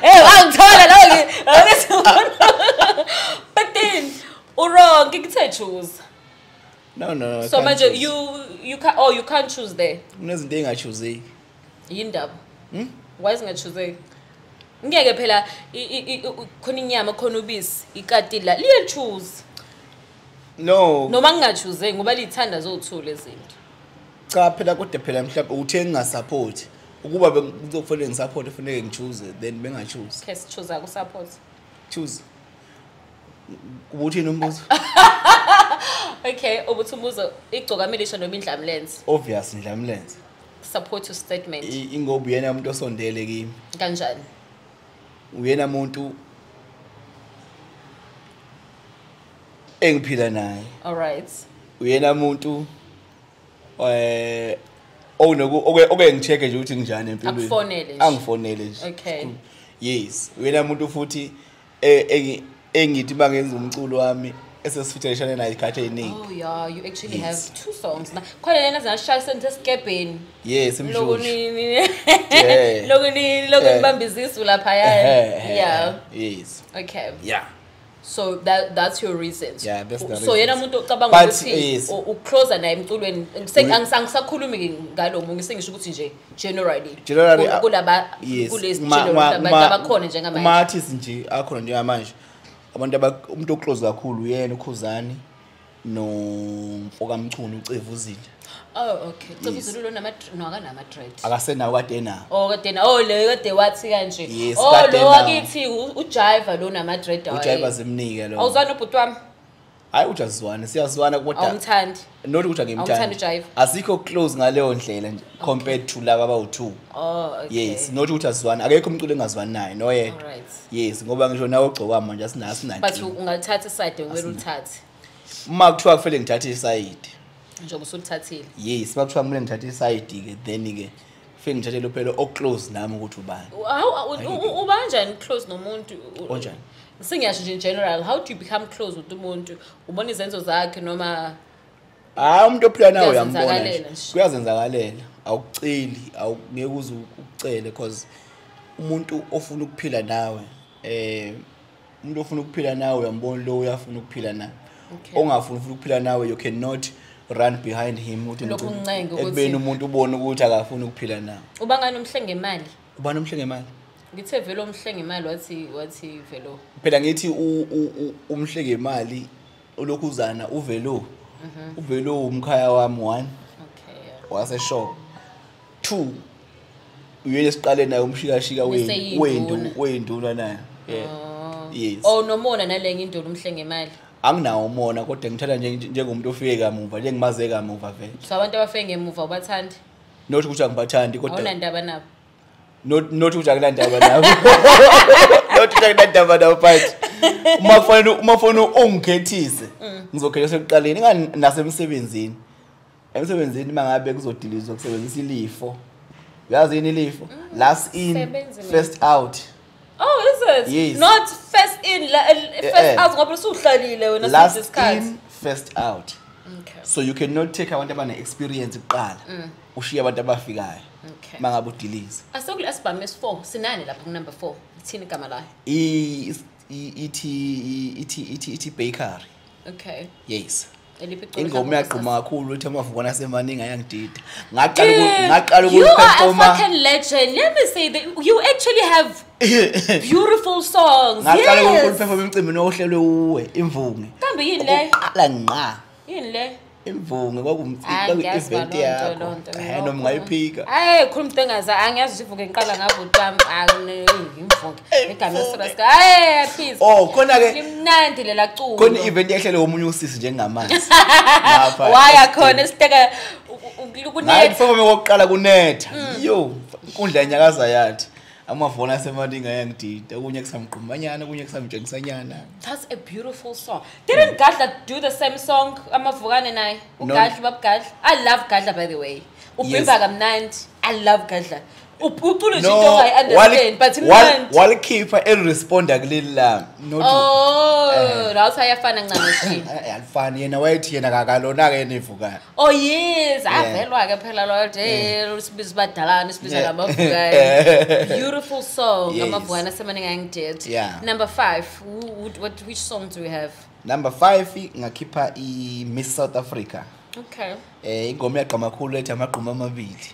Eh, wangithola la ke. But then wrong, ngikuthe choose. No. So manje you can you can't choose there. Kunezinto engachooseki. Yindaba. Why singachooseki? Ngeke phela khona inyama khona ubisi ikati la liye choose. No. Noma ngingachooseki ngoba lithanda zothu lezinto. Cha phela kodwa phela mhlawumbe uthe ngingasupport. Ukuba bekuzokufanele ngisupport kufanele ngichoose then bengachoose. Okay, sichoose ku support. Choose. Ubuthini umbuzo? Okay, ubuthi umbuzo igcokamelisha noma indlamlenze? Obvious indlamlenze. Support your statement. Ingoba uyena umuntu osondele kimi. Kanjani? Uyena umuntu engiphila naye. All right. Uyena umuntu oke ngicheck nje ukuthi nginjani empilweni. Akufonele nje. Angifonele nje. Okay. Yes, uyena umuntu futhi engithi bangenza umculo wami esesifutheleshane naye ikhathi eziningi. Oh yeah, you actually have two songs. Khona lena zashaya sentesikebheni. Yes, imshushi. Lokhu nibamba izisu lapha. Yeah. Yes. Okay. Yeah. So that's your reasons. Yeah, that's the reason. So yena umuntu ocabanga ukuthi ucloser naye emculweni angisakhulumi ngalo munye sengisho ukuthi nje generally kulaba kulezi general abakhona njengamanje. Uma artists nje akhona njengamanje abantu umuntu oclose kakhulu uyena uKhuzani nomfoka Mchunu uCevuzile. Oh okay. Cevuzile lo nama akanama dread. Akasenawo kade nawo. Oh kade na. Oh le kade wathi kanje. Oh lo wakithi uJiva lo nama dread ayi. UJiva zimnike lo. Awuzwana ubhuti wami? Hayi ujazwana siyazwana kodwa. Awumthandi. Not ukuthi angimthandi. Awumthandi uJiva. Asikho close ngaleyo ndlela nje compared to laba abawu2. Oh okay. Yes, not ukuthi azizwana. Akekho umculo engazwani naye noyedwa. Alright. Yes, ngoba ngisho nawe ogcoka manje asinaso. But ungalithatha side wena ulithathe. Uma kuthiwa kufanele ngithathe isayidi. Njengoba usulithathile. Yes, uma kuthiwa kumele ngithathe isayidi ke then ke kufanele ngithathe lo phela o-close nami ukuthi ubani. How uba kanjani close nomuntu? Onjani? Singiyasho nje in general, how do you become close with umuntu? Ubona izenzo zakhe noma hayi umuntu ophila nawe uyambona. Kuyazenzakalela nje. Kuyazenzakalela. Awukuceli, awungeke uze ukucele because umuntu ofuna ukuphila nawe umuntu ofuna ukuphila nawe uyambona lo uyafuna ukuphila nawe. Okay. Ongafuni ufuna ukuphila nawe you cannot run behind him uthi Lokhu uncenge ukuthi- ekubeni umuntu ubone ukuthi akafuni ukuphila nawe. Uba ngani umhle ngemali? Ubani umhle ngemali? Ngithe vele umhle ngemali wathi velo. Phela ngithi umhle ngemali ulokhuzana uvelo. Uvelo umkhaya wami 1. Okay. Wase shop. 2 uyena siqale naye umshikashika Niseyinduna. wenduna naye. Yeah. Yes. Oh nomona nalenye indoda umhle ngemali. Anginawo umona kodwa ngithanda njengomuntu ofike kamuva, njengimaze kamuva vele. So abantu abafike ngemuva ubathandi? Not ukuthi angibathandi kodwa awunandaba nabo. Not ukuthi akunandaba nabo. Not ukuthi akunandaba nabo but uma kufanele ungikhethise ngizokhetha sekuqaleni ingani nasemsebenzini. Emsebenzini mangabe kuzodilizwa kusebenzisa ilifo. Uyazi yini ilifo? Last in first out. Oh, is it? Yes. Not first in, first out ngoba usuhlalile wena last isikhathi. In first out. Okay. So you cannot take abantu abane experience kuqala. Ushiye abantu abafikayo. Okay. Mangabe udiliza. Asokule asibhame s4, sinani lapha ku number 4. Ithini igama layo? Ithi bakery. Okay. Yes. Eliphi iculo? Ingoma yaqhuma kakhulu uthi amavukana asemaningi ayangidida. Ngaqala You are a ukuperforma. fucking legend. Let me say that you actually have beautiful songs. Ngaqala Yes. ukuperforma emcimbini ohlelwe uwe imvunge. Kambe yini le? Okokuqala ngqa. Yini le? Imvunge Hayi, ngiyazi kwaku-event loo nto, yakho. loo nto, Eh noma ungayiphika. Hayi, khuluma into engazi, angiyazi ukuthi ivuke ngiqala ngabhuti wami, imvunge. Igama lesirasta. Hayi, please. Oh, khona ke Limnandi lela culo. khona i-event ehlelwe omunye usisi njengamanje. Lapha. Waya khona esiteka Ngayi kunetha. performe kokuqala kunetha. Yo, inkundla yenyakaza yathi. Amavona asemaningi ayangidida, okunye kusamgqumanyana, okunye kusamtshengisanyana. That's a beautiful song. Didn't Gadla do the same song amavukane naye? No. uGadla babGadla. I love Gadla by the way. Ubhimba kamnandi. I love Gadla. Ucula nje into ongayi-understand but imnandi. Walikhipha eliresponda kuleli lami. Not Oh, la uthi ayafana ncane nje. Alifani yena wayethi yena kakalona ke yena ivukane. Oh yes, Yeah. avelwa ke phela lo nje sibiza badalana sibiza Yeah. ngamavukane. Beautiful song Yes. amavukane asemaningi angidid. Yeah. Number 5, what which song do we have? Number 5 ngakhipha i Miss South Africa. Okay. Ingoma yagqama kakhulu ethi amagquma amabili.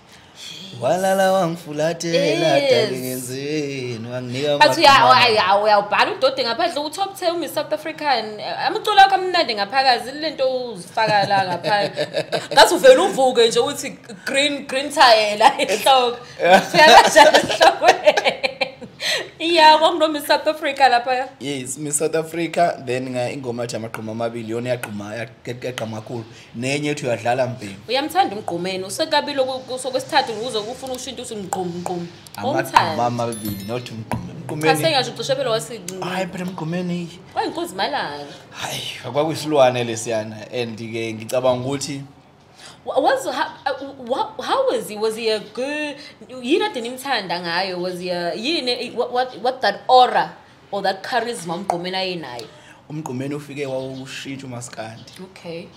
Walala wangifulathela Yes. dalingezeni wanginika But amagquma. uyawubhala udode ngaphandle u top 10 uMiss South African. Amaculo akho amnandi ngaphakathi lento uzifaka la ngaphandle. Ngathi uvela uvuke nje uthi green tie la ehloko. Ufika kanjani ehlokweni? Yeah, kwakuno Miss South Africa lapha. Yes, Miss South Africa then nga ingoma ethi amagquma amabili yona yagquma yagqama kakhulu. Nenye ethi uyadlala mbhemu. Uyamthanda umgqumeni usekabilo sokwesithathu uze ufuna ushintshe uthi mgqum mgqum. Amagquma amabili not umgqume. Cha Umgqumeni. sengasho ucishe phela wasi Hayi phela umgqumeni. kwayinkozi malanga. Hayi, kwakuyisilwane lesiyana and ke ngicabanga ukuthi Was how was he? Was he a good yini ade nimthanda ngayo? Was he a yini what that aura or that charisma umgqumeni ayenayo? Umgqumeni ufike wawushintsha umaskandi. Okay.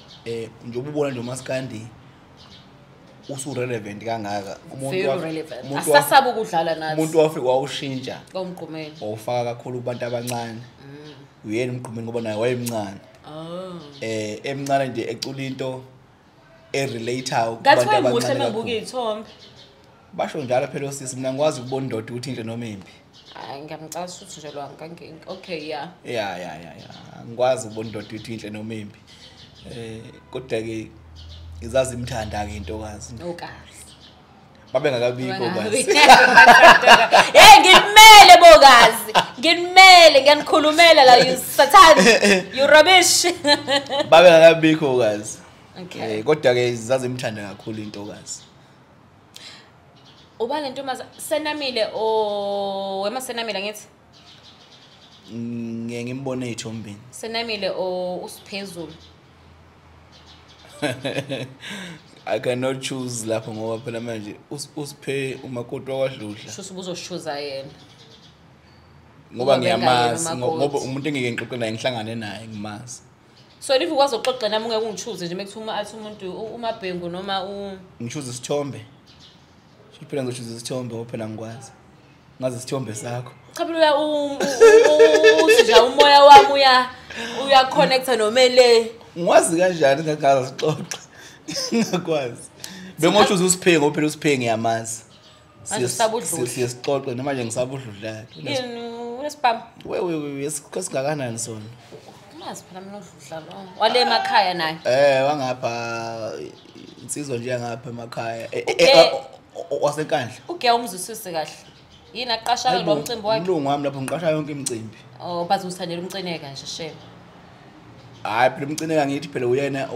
Njengoba ubona nje umaskandi usu relevant kangaka. Very relevant. Asasaba ukudlala nathi. Umuntu wafika wawushintsha. Umgqumeni. Wawufaka kakhulu kubantu abancane. Uyena umgqumeni ngoba naye wayemncane. Oh. Emncane nje ecula into erelate-ayo Ngathi kubantu wayemuhle abancane mengibuka kakhulu. iy'thombe. Basho njalo phela osisi, mina ngikwazi ukubona indoda ukuthi inhle noma imbi. Hayi ngiyamcasa ukuthi nje lo ngangi okay yeah. Yeah. Angikwazi ukubona indoda ukuthi inhle noma imbi. Kodwa ke ngizazi imthanda ke intokazi. Okazi. Babe ngakabikho kazi. Hey ngimele bokazi. Ngimele ngiyanikhulumela la you satan. You rubbish. Babe ngakabikho kazi. Okay. Kodwa ke zazi imthanda kakhulu intokazi. Uba lentomaza senamile o wema senamile ngithi? Ngiye ngimbone ezithombeni. Senamile o usiphezulu. I cannot choose lapho ngoba phela manje usiphe umakoti wakwadludla. Shuthi ubuzoshuza yena. Ngoba ngiyamazi, ngoba umuntu engike ngixoxe naye ngihlangane naye ngimazi. So if ukwazi ukuxoxa nami ungeke ungichoose nje mekuthiwa athi umuntu uMabhengu noma ngichoose isithombe. Phela ngizochoose isithombe ngoba phela ngikwazi. Ngazi isithombe sakho. Cha phela uthi nje umoya wami uya connecta nomele. Ngwazi kanjani ngakaza sixoxe. Ngakwazi. Bengochoose usiphe ngoba phela usiphe ngiyamazi. Siye sixoxe noma nje ngisabudludla. Yini unesibhamu? Wewe singakanani sona? Mazi phela mina udludla lo. Wale emakhaya naye. Wangapha insizwa nje ngapha emakhaya. Wasenkandla. Uge umzwisise kahle. Yini aqasha lo mcimbi wakhe? Umlungu wami lapho ngiqasha yonke imicimbi. Oh, bathi usithandela umcineka nje shame. Hayi phela umcineka ngithi phela uyena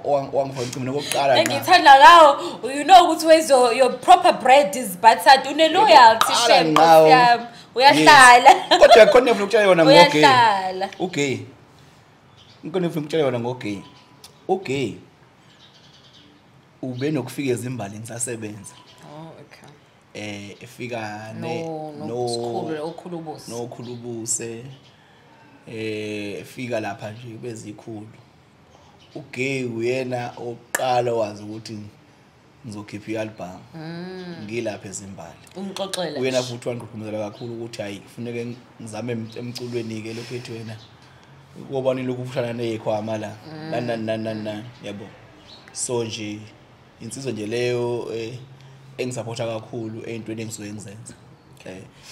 owangifaka umcimbi nokuqala. Engithanda ngawo, you know ukuthi where's your proper bread is buttered, une loyalty shame yami. Uyahlala. Kodwa khona ngifuna ukutshela yona ngogay. Uyahlala. Ugay. Ngikona ngifuna ukutshela yona ngogay. Ugay. Ube nokufika ezimbalini ngisasebenza. Oh, okay. Efika no okhulubuse. No khulubuse. Efika lapha nje bezikhulu. Ugay uyena oqala wazi ukuthi ngizokhipha ialbum. Ngilapha ezimbali. Umxoxele. Uyena futhi wangigqugquzela kakhulu ukuthi hayi kufuneke ngizame emculweni ke lokho ethi wena ukubona lokhu kushana nezikhwama la. Nani yabo. So nje insizwa nje leyo engisupporta kakhulu eyintweni engisuke ngizenza.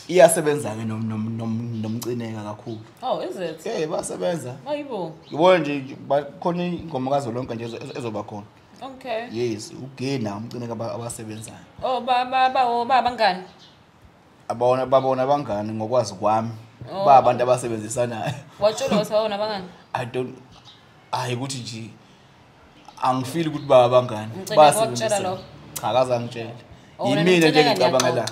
Iyasebenza ke nomcineka kakhulu. Oh, is it? Yeah, basebenza. Hayibo. Ngibona nje bakhona ingoma kazolonke nje ezoba khona. Okay. Yes, ugena umcineka abasebenzayo. Oh, ba bangani. Abona babona abangani ngokwazi kwami. Ba abantu abasebenzisanayo. Watshela ukuthi babona abangani? I don't hayi ukuthi nje angifili ukuthi ba abangani. Basebenzisana. Cha akazangitshela. Yimina nje ngicabangela.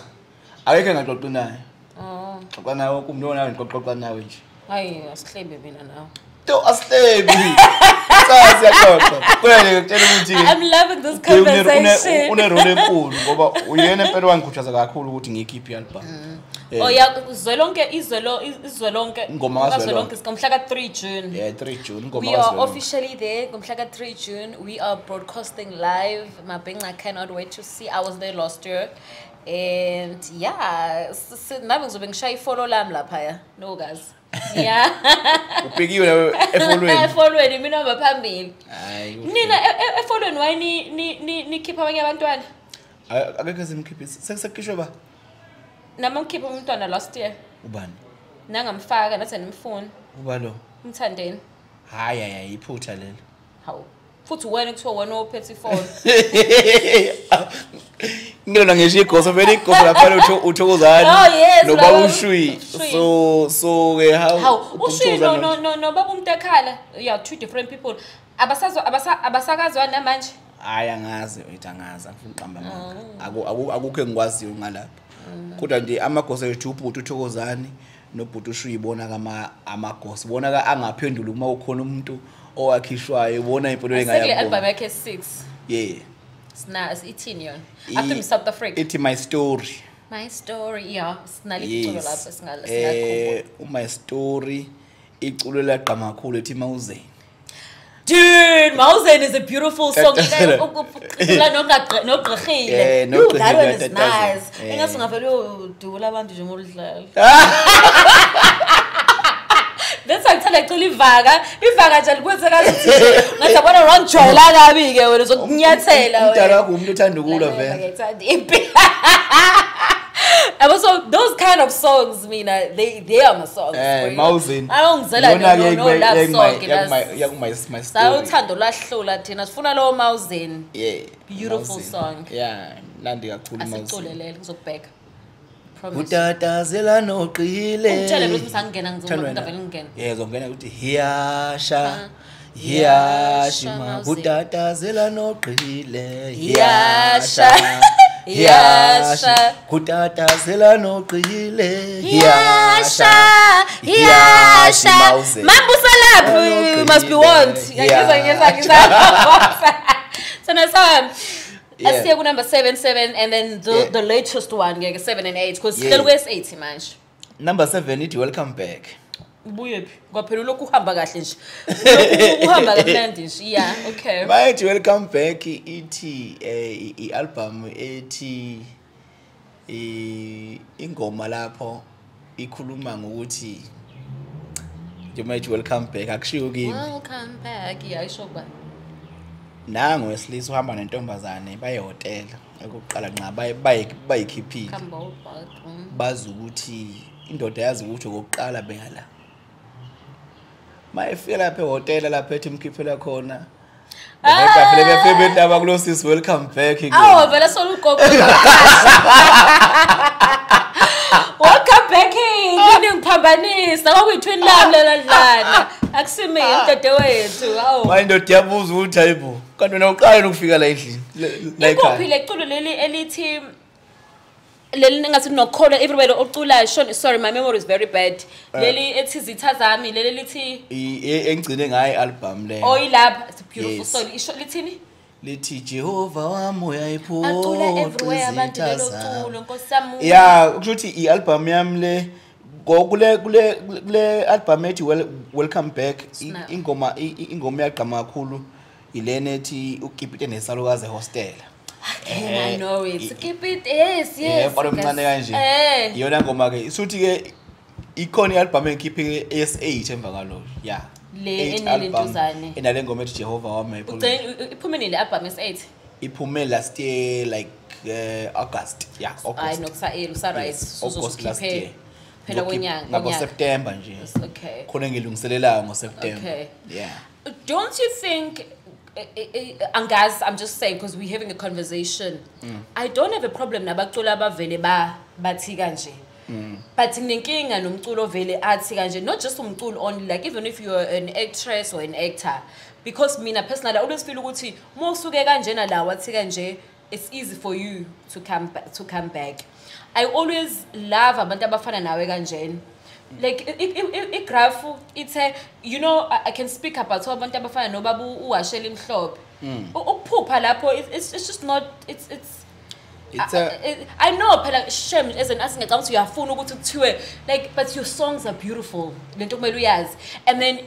Akekho engaxoxi naye. Oh. Xoxa naye wonke umuntu nawe ngixoxa nawe nje. Hayi, asihlebi mina nawe. To asihlebi. Cha siyaxoxa. Kufanele ngikutshela ukuthi I'm loving this conversation. Une role enkulu ngoba uyena impela wangikhuthaza kakhulu ukuthi ngiyikhiphe i-album. Oh yeah, izwelonke izwelonke ingoma kazwelonke ngomhla ka3 June. Yeah, 3 June ingoma We are kazwelonke. officially there ngomhla ka3 June. We are broadcasting live. Mabhengu, I cannot wait to see. I was there last year. And yeah, nami ngizobe ngishaya ifollow lami lapha. No guys. Yeah. Ubhekiwe nawe efolweni. Efolweni mina hamba phambili. Hayi. Nina efolweni why ni nikhipha abanye abantwana? Akekho simkhiphisa. Sekukhishwe ba? Nami ngikhipha umntwana last year. Ubani? Nangamfaka nathi nimfuni. Uba lo? Umthandeni. Hayi hayi iphutha lelo. Hawu. Futhi wena kuthiwa wena ophethe ifoni. Ngilona ngisho igoso vele igoso lapha uthokozani. Oh yes. Noba ushwi. So ke how ushwi no baba umntakhala. Yeah, two different people. Abasazwa abasakazwa namanje. Hayi angazi uthi angazi angifuni uqamba amanga. Akukho engikwaziyo ngalapha. Kodwa nje amagoso ethu ubhuti uthokozani nobhuti ushwi ibona kama amagoso. Bona ka angaphendula uma ukhona umuntu owakhishwayo ubona impilo engayabona. Sekule album yakhe 6. Yeah. Sina ithini yona? After South Africa. Ithi my story. My story, yeah, sinaliculo lapha singakhumbula. My story iculo laqhama kakhulu ethi Mawuzeni. Dude, Mawuzeni is a beautiful song. Nogqirhile. That one is nice. Engathi ungavele uyodubula abantu nje ngoludlala. That's why ngithanda cula ivaka. Ivaka nje likwenze kathi ngathi yabona wangijwayela kabi ke wena uzokunyathela wena. Umdala wakho umuntu othanda ukulwa vele. Ngiyayithanda impi. So those kind of songs mina they are my songs. Mawuzeni. Awungizela no love song. Yakuma my story. Uthando lwahlula thina sifuna lo Mawuzeni. Yeah. Beautiful song. Yeah, nandi kakhulu Mawuzeni. Asiculelele ngizokubheka. Promise. Utatazela noqile. Ungitshele ukuthi sangena ngizobona vele ngingena. Yeah, ngizongena ukuthi hiyasha. Hiyashima utatazela noqile. Hiyasha. Yasha. Kutatazela noqile. Yasha, yasha. Mambusalaphi, you must be warned. Ngiyizwa. So now, asiye ku number 7 7 and then the latest one, ngeke 7 and 8 because still wes 8 manje. Number 7 ithi welcome back. Ubuyephi? Kwaphela lokhu uhamba kahle nje. Uhamba kamnandi nje. Yeah, okay. Bayithi welcome back ithi i-album ethi ingoma lapho ikhuluma ngokuthi njengoba ithi welcome back akushiwo kimi. Welcome back. Yeah, isho kuba. Nangu wesilisa uhamba nentombazane baye ehhotela okokuqala nqa bayikhiphile. Bazi ukuthi indoda yazi ukuthi okokuqala beyala. Mayefika lapha ehhotela lapha ethi imkhiphela khona. Bekaphele befebe indaba kulo sis welcome back. Awu vele solugogo. Welcome back. Ngini ngiphambanisa kwakuyitwin lami leladlana. Akusimi umdadewethu. Awu. Manje indoda yabuza ukuthi hayibo kanti wena uqala ukufika la endlini. Ikuphi leculo leli elithi leli ngathi nokholwa everywhere oculayo sorry my memory is very bad. Leli ethi zitha zami leli lithi engigcine ngayo album le. Oh ilapha it's a beautiful song. Isho lithini? Lithi Jehova wami uyayiphoqa. Acula everywhere abantu lelo culo Nkosi yami. Yeah, kusho ukuthi i-album yami le kule album ethi welcome back ingoma iyagqama kakhulu ilena ethi ukipite nesalukazi ehostela. I know it. Keep it. Yes, yes. Mfana omncane kanje. Iyona ngoma ke. Isuthi ke ikhona i-album engikhiphe S8 emva kwalokho. Yeah. Le enelentuzane. Enale ngoma ethi Jehova wami. Iphume nini le album S8? Iphume last year like August. Yeah, August. Hayi nokusa usa right. Uzokhiphe phela konyaka. Ngabo September nje. Okay. Khona engilungiselelayo ngo September. Okay. Yeah. Don't you think Angazi, I'm just saying because we're having a conversation. I don't have a problem nabacula abavele bathi kanje. But nginenkinga nomculo vele athi kanje, not just umculo only, like even if you're an actress or an actor, because mina personally I always feel ukuthi mawusuke kanjena la wathi kanje, it's easy for you to come back. I always love abantu abafana nawe kanjena. Like i graph it's a, you know, I can speak about abantu abafana nobaba uwashela imhlophe. Ukuphupha lapho it's just not it's I know phela shame as an artist ngicabanga ukuthi uyafuna ukuthi kuthiwe like, but your songs are beautiful lento kumele uyazi, and then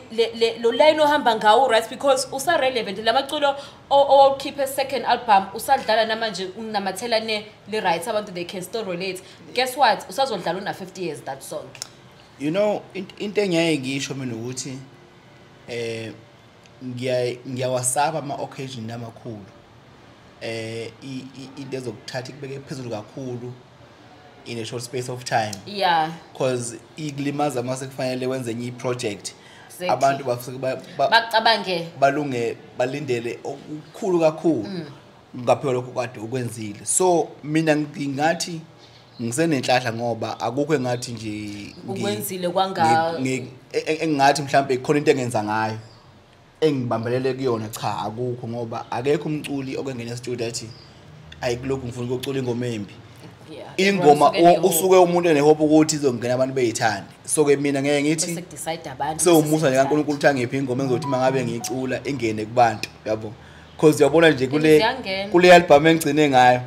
lo line ohamba ngawo right, because usa relevant lamaculo okhiphe a second album usadlala namanje unamathela ne le right abantu they can still relate. Guess what, usazodlala una 50 years that song. You know, into engiyaye ngisho mina ukuthi ngiyawasaba ama occasion amakhulu. Into ezokuthatha ikubeke phezulu kakhulu in a short space of time. Yeah. Because ikulimaza mase kufanele wenze enye project. Exactly. Abantu bafike bacabange balunge balindele okukhulu kakhulu ngaphela lokho kade ukwenzile. So mina ngingathi ngisenenhlahla ngoba akukho engathi nje ukwenzile kwanga engathi mhlambe ikhona into engenza ngayo engibambelele kuyona. Cha, akukho, ngoba akekho umculi okengena e-studio athi ayikulokhu ngifuna ukucula ingoma embi. Ingoma usuke umuntu enehope ukuthi izongena abantu beyithande. So ke mina ngeke ngithi so umusa nje kaNkulunkulu uthi angiphi ingoma engizothi mangabe ngiyicula ingene kubantu, yabo, because uyabona nje kule album engigcine ngayo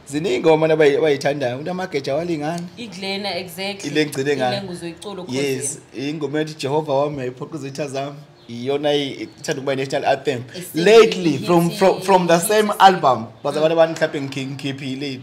ziningi ingoma abayithandayo, umuntu amageja walingana iglena exactly ile ngigcine ngayo ile nguzoyicula. Yes, ingoma ethi Jehova wami ayiphoqa izitha zami iyona ithanda ukuba national anthem lately from the same album. Bazalwane abantu mhlawumbe ngikhiphile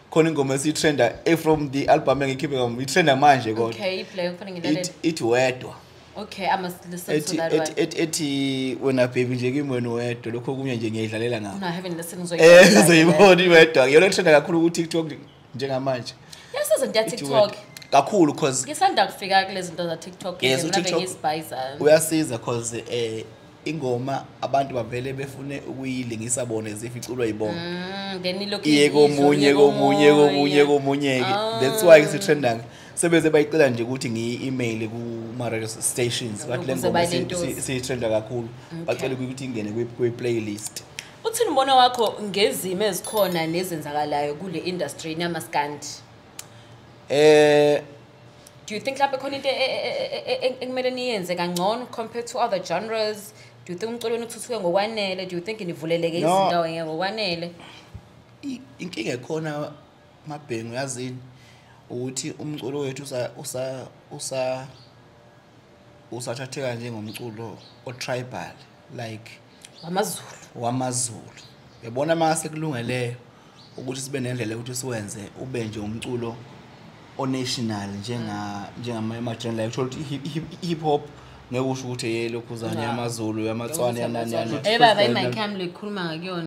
khona ingoma esitrenda from the album engikhiphe ngoma itrenda manje kodwa. Okay, iplay kufanele ngilalele ithi wedwa. Okay, I must listen to that one. Ethi wena baby nje kimi wena wedwa, lokho kunye nje ngiyidlalela ngakho. No, I haven't listened ngizoyibona. Uzoyibona iwedwa. Iyona trenda kakhulu ku TikTok njengamanje. Yes, izinto ya TikTok. Kakhulu because ngisanda kufika kulezi zinto za TikTok mina bengisibhayiza. Uyasiza because ingoma abantu bavele befune ukuyilingisa bona ezificulwa yibona. Then ilokhu iye komunye komunye komunye komunye. That's why isitrendang. Sebeze bayicela nje ukuthi ngiyi-email kuma radio stations bathi le ngoma siyitrenda kakhulu. Bacela ukuthi ingene kwi playlist. Uthini umbono wakho ngezimo ezikhona nezenzakalayo kule industry namaskandi? Do you think lapho khona into ekumele niyenze kangcono compared to other genres? Do you think umculo wenu uthuthuke ngokwanele? Do you think nivuleleke No. izindawo ngeke ngokwanele? Inkinga ekhona, Mabhengu, yazini ukuthi umculo wethu usathatheka njengomculo o-tribal, like AmaZulu. wamaZulu. Uyabona, mase kulungeleyo ukuthi sibe nendlela yokuthi siwenze ube nje umculo o-national njengamanye ama-genre, like uthola ukuthi i-hip hop ngeke usho ukuthi eyelokhuzane yamaZulu, yamaTswana, yanani yani. Eh baba, i-mic yami lekhuluma ngakuyona.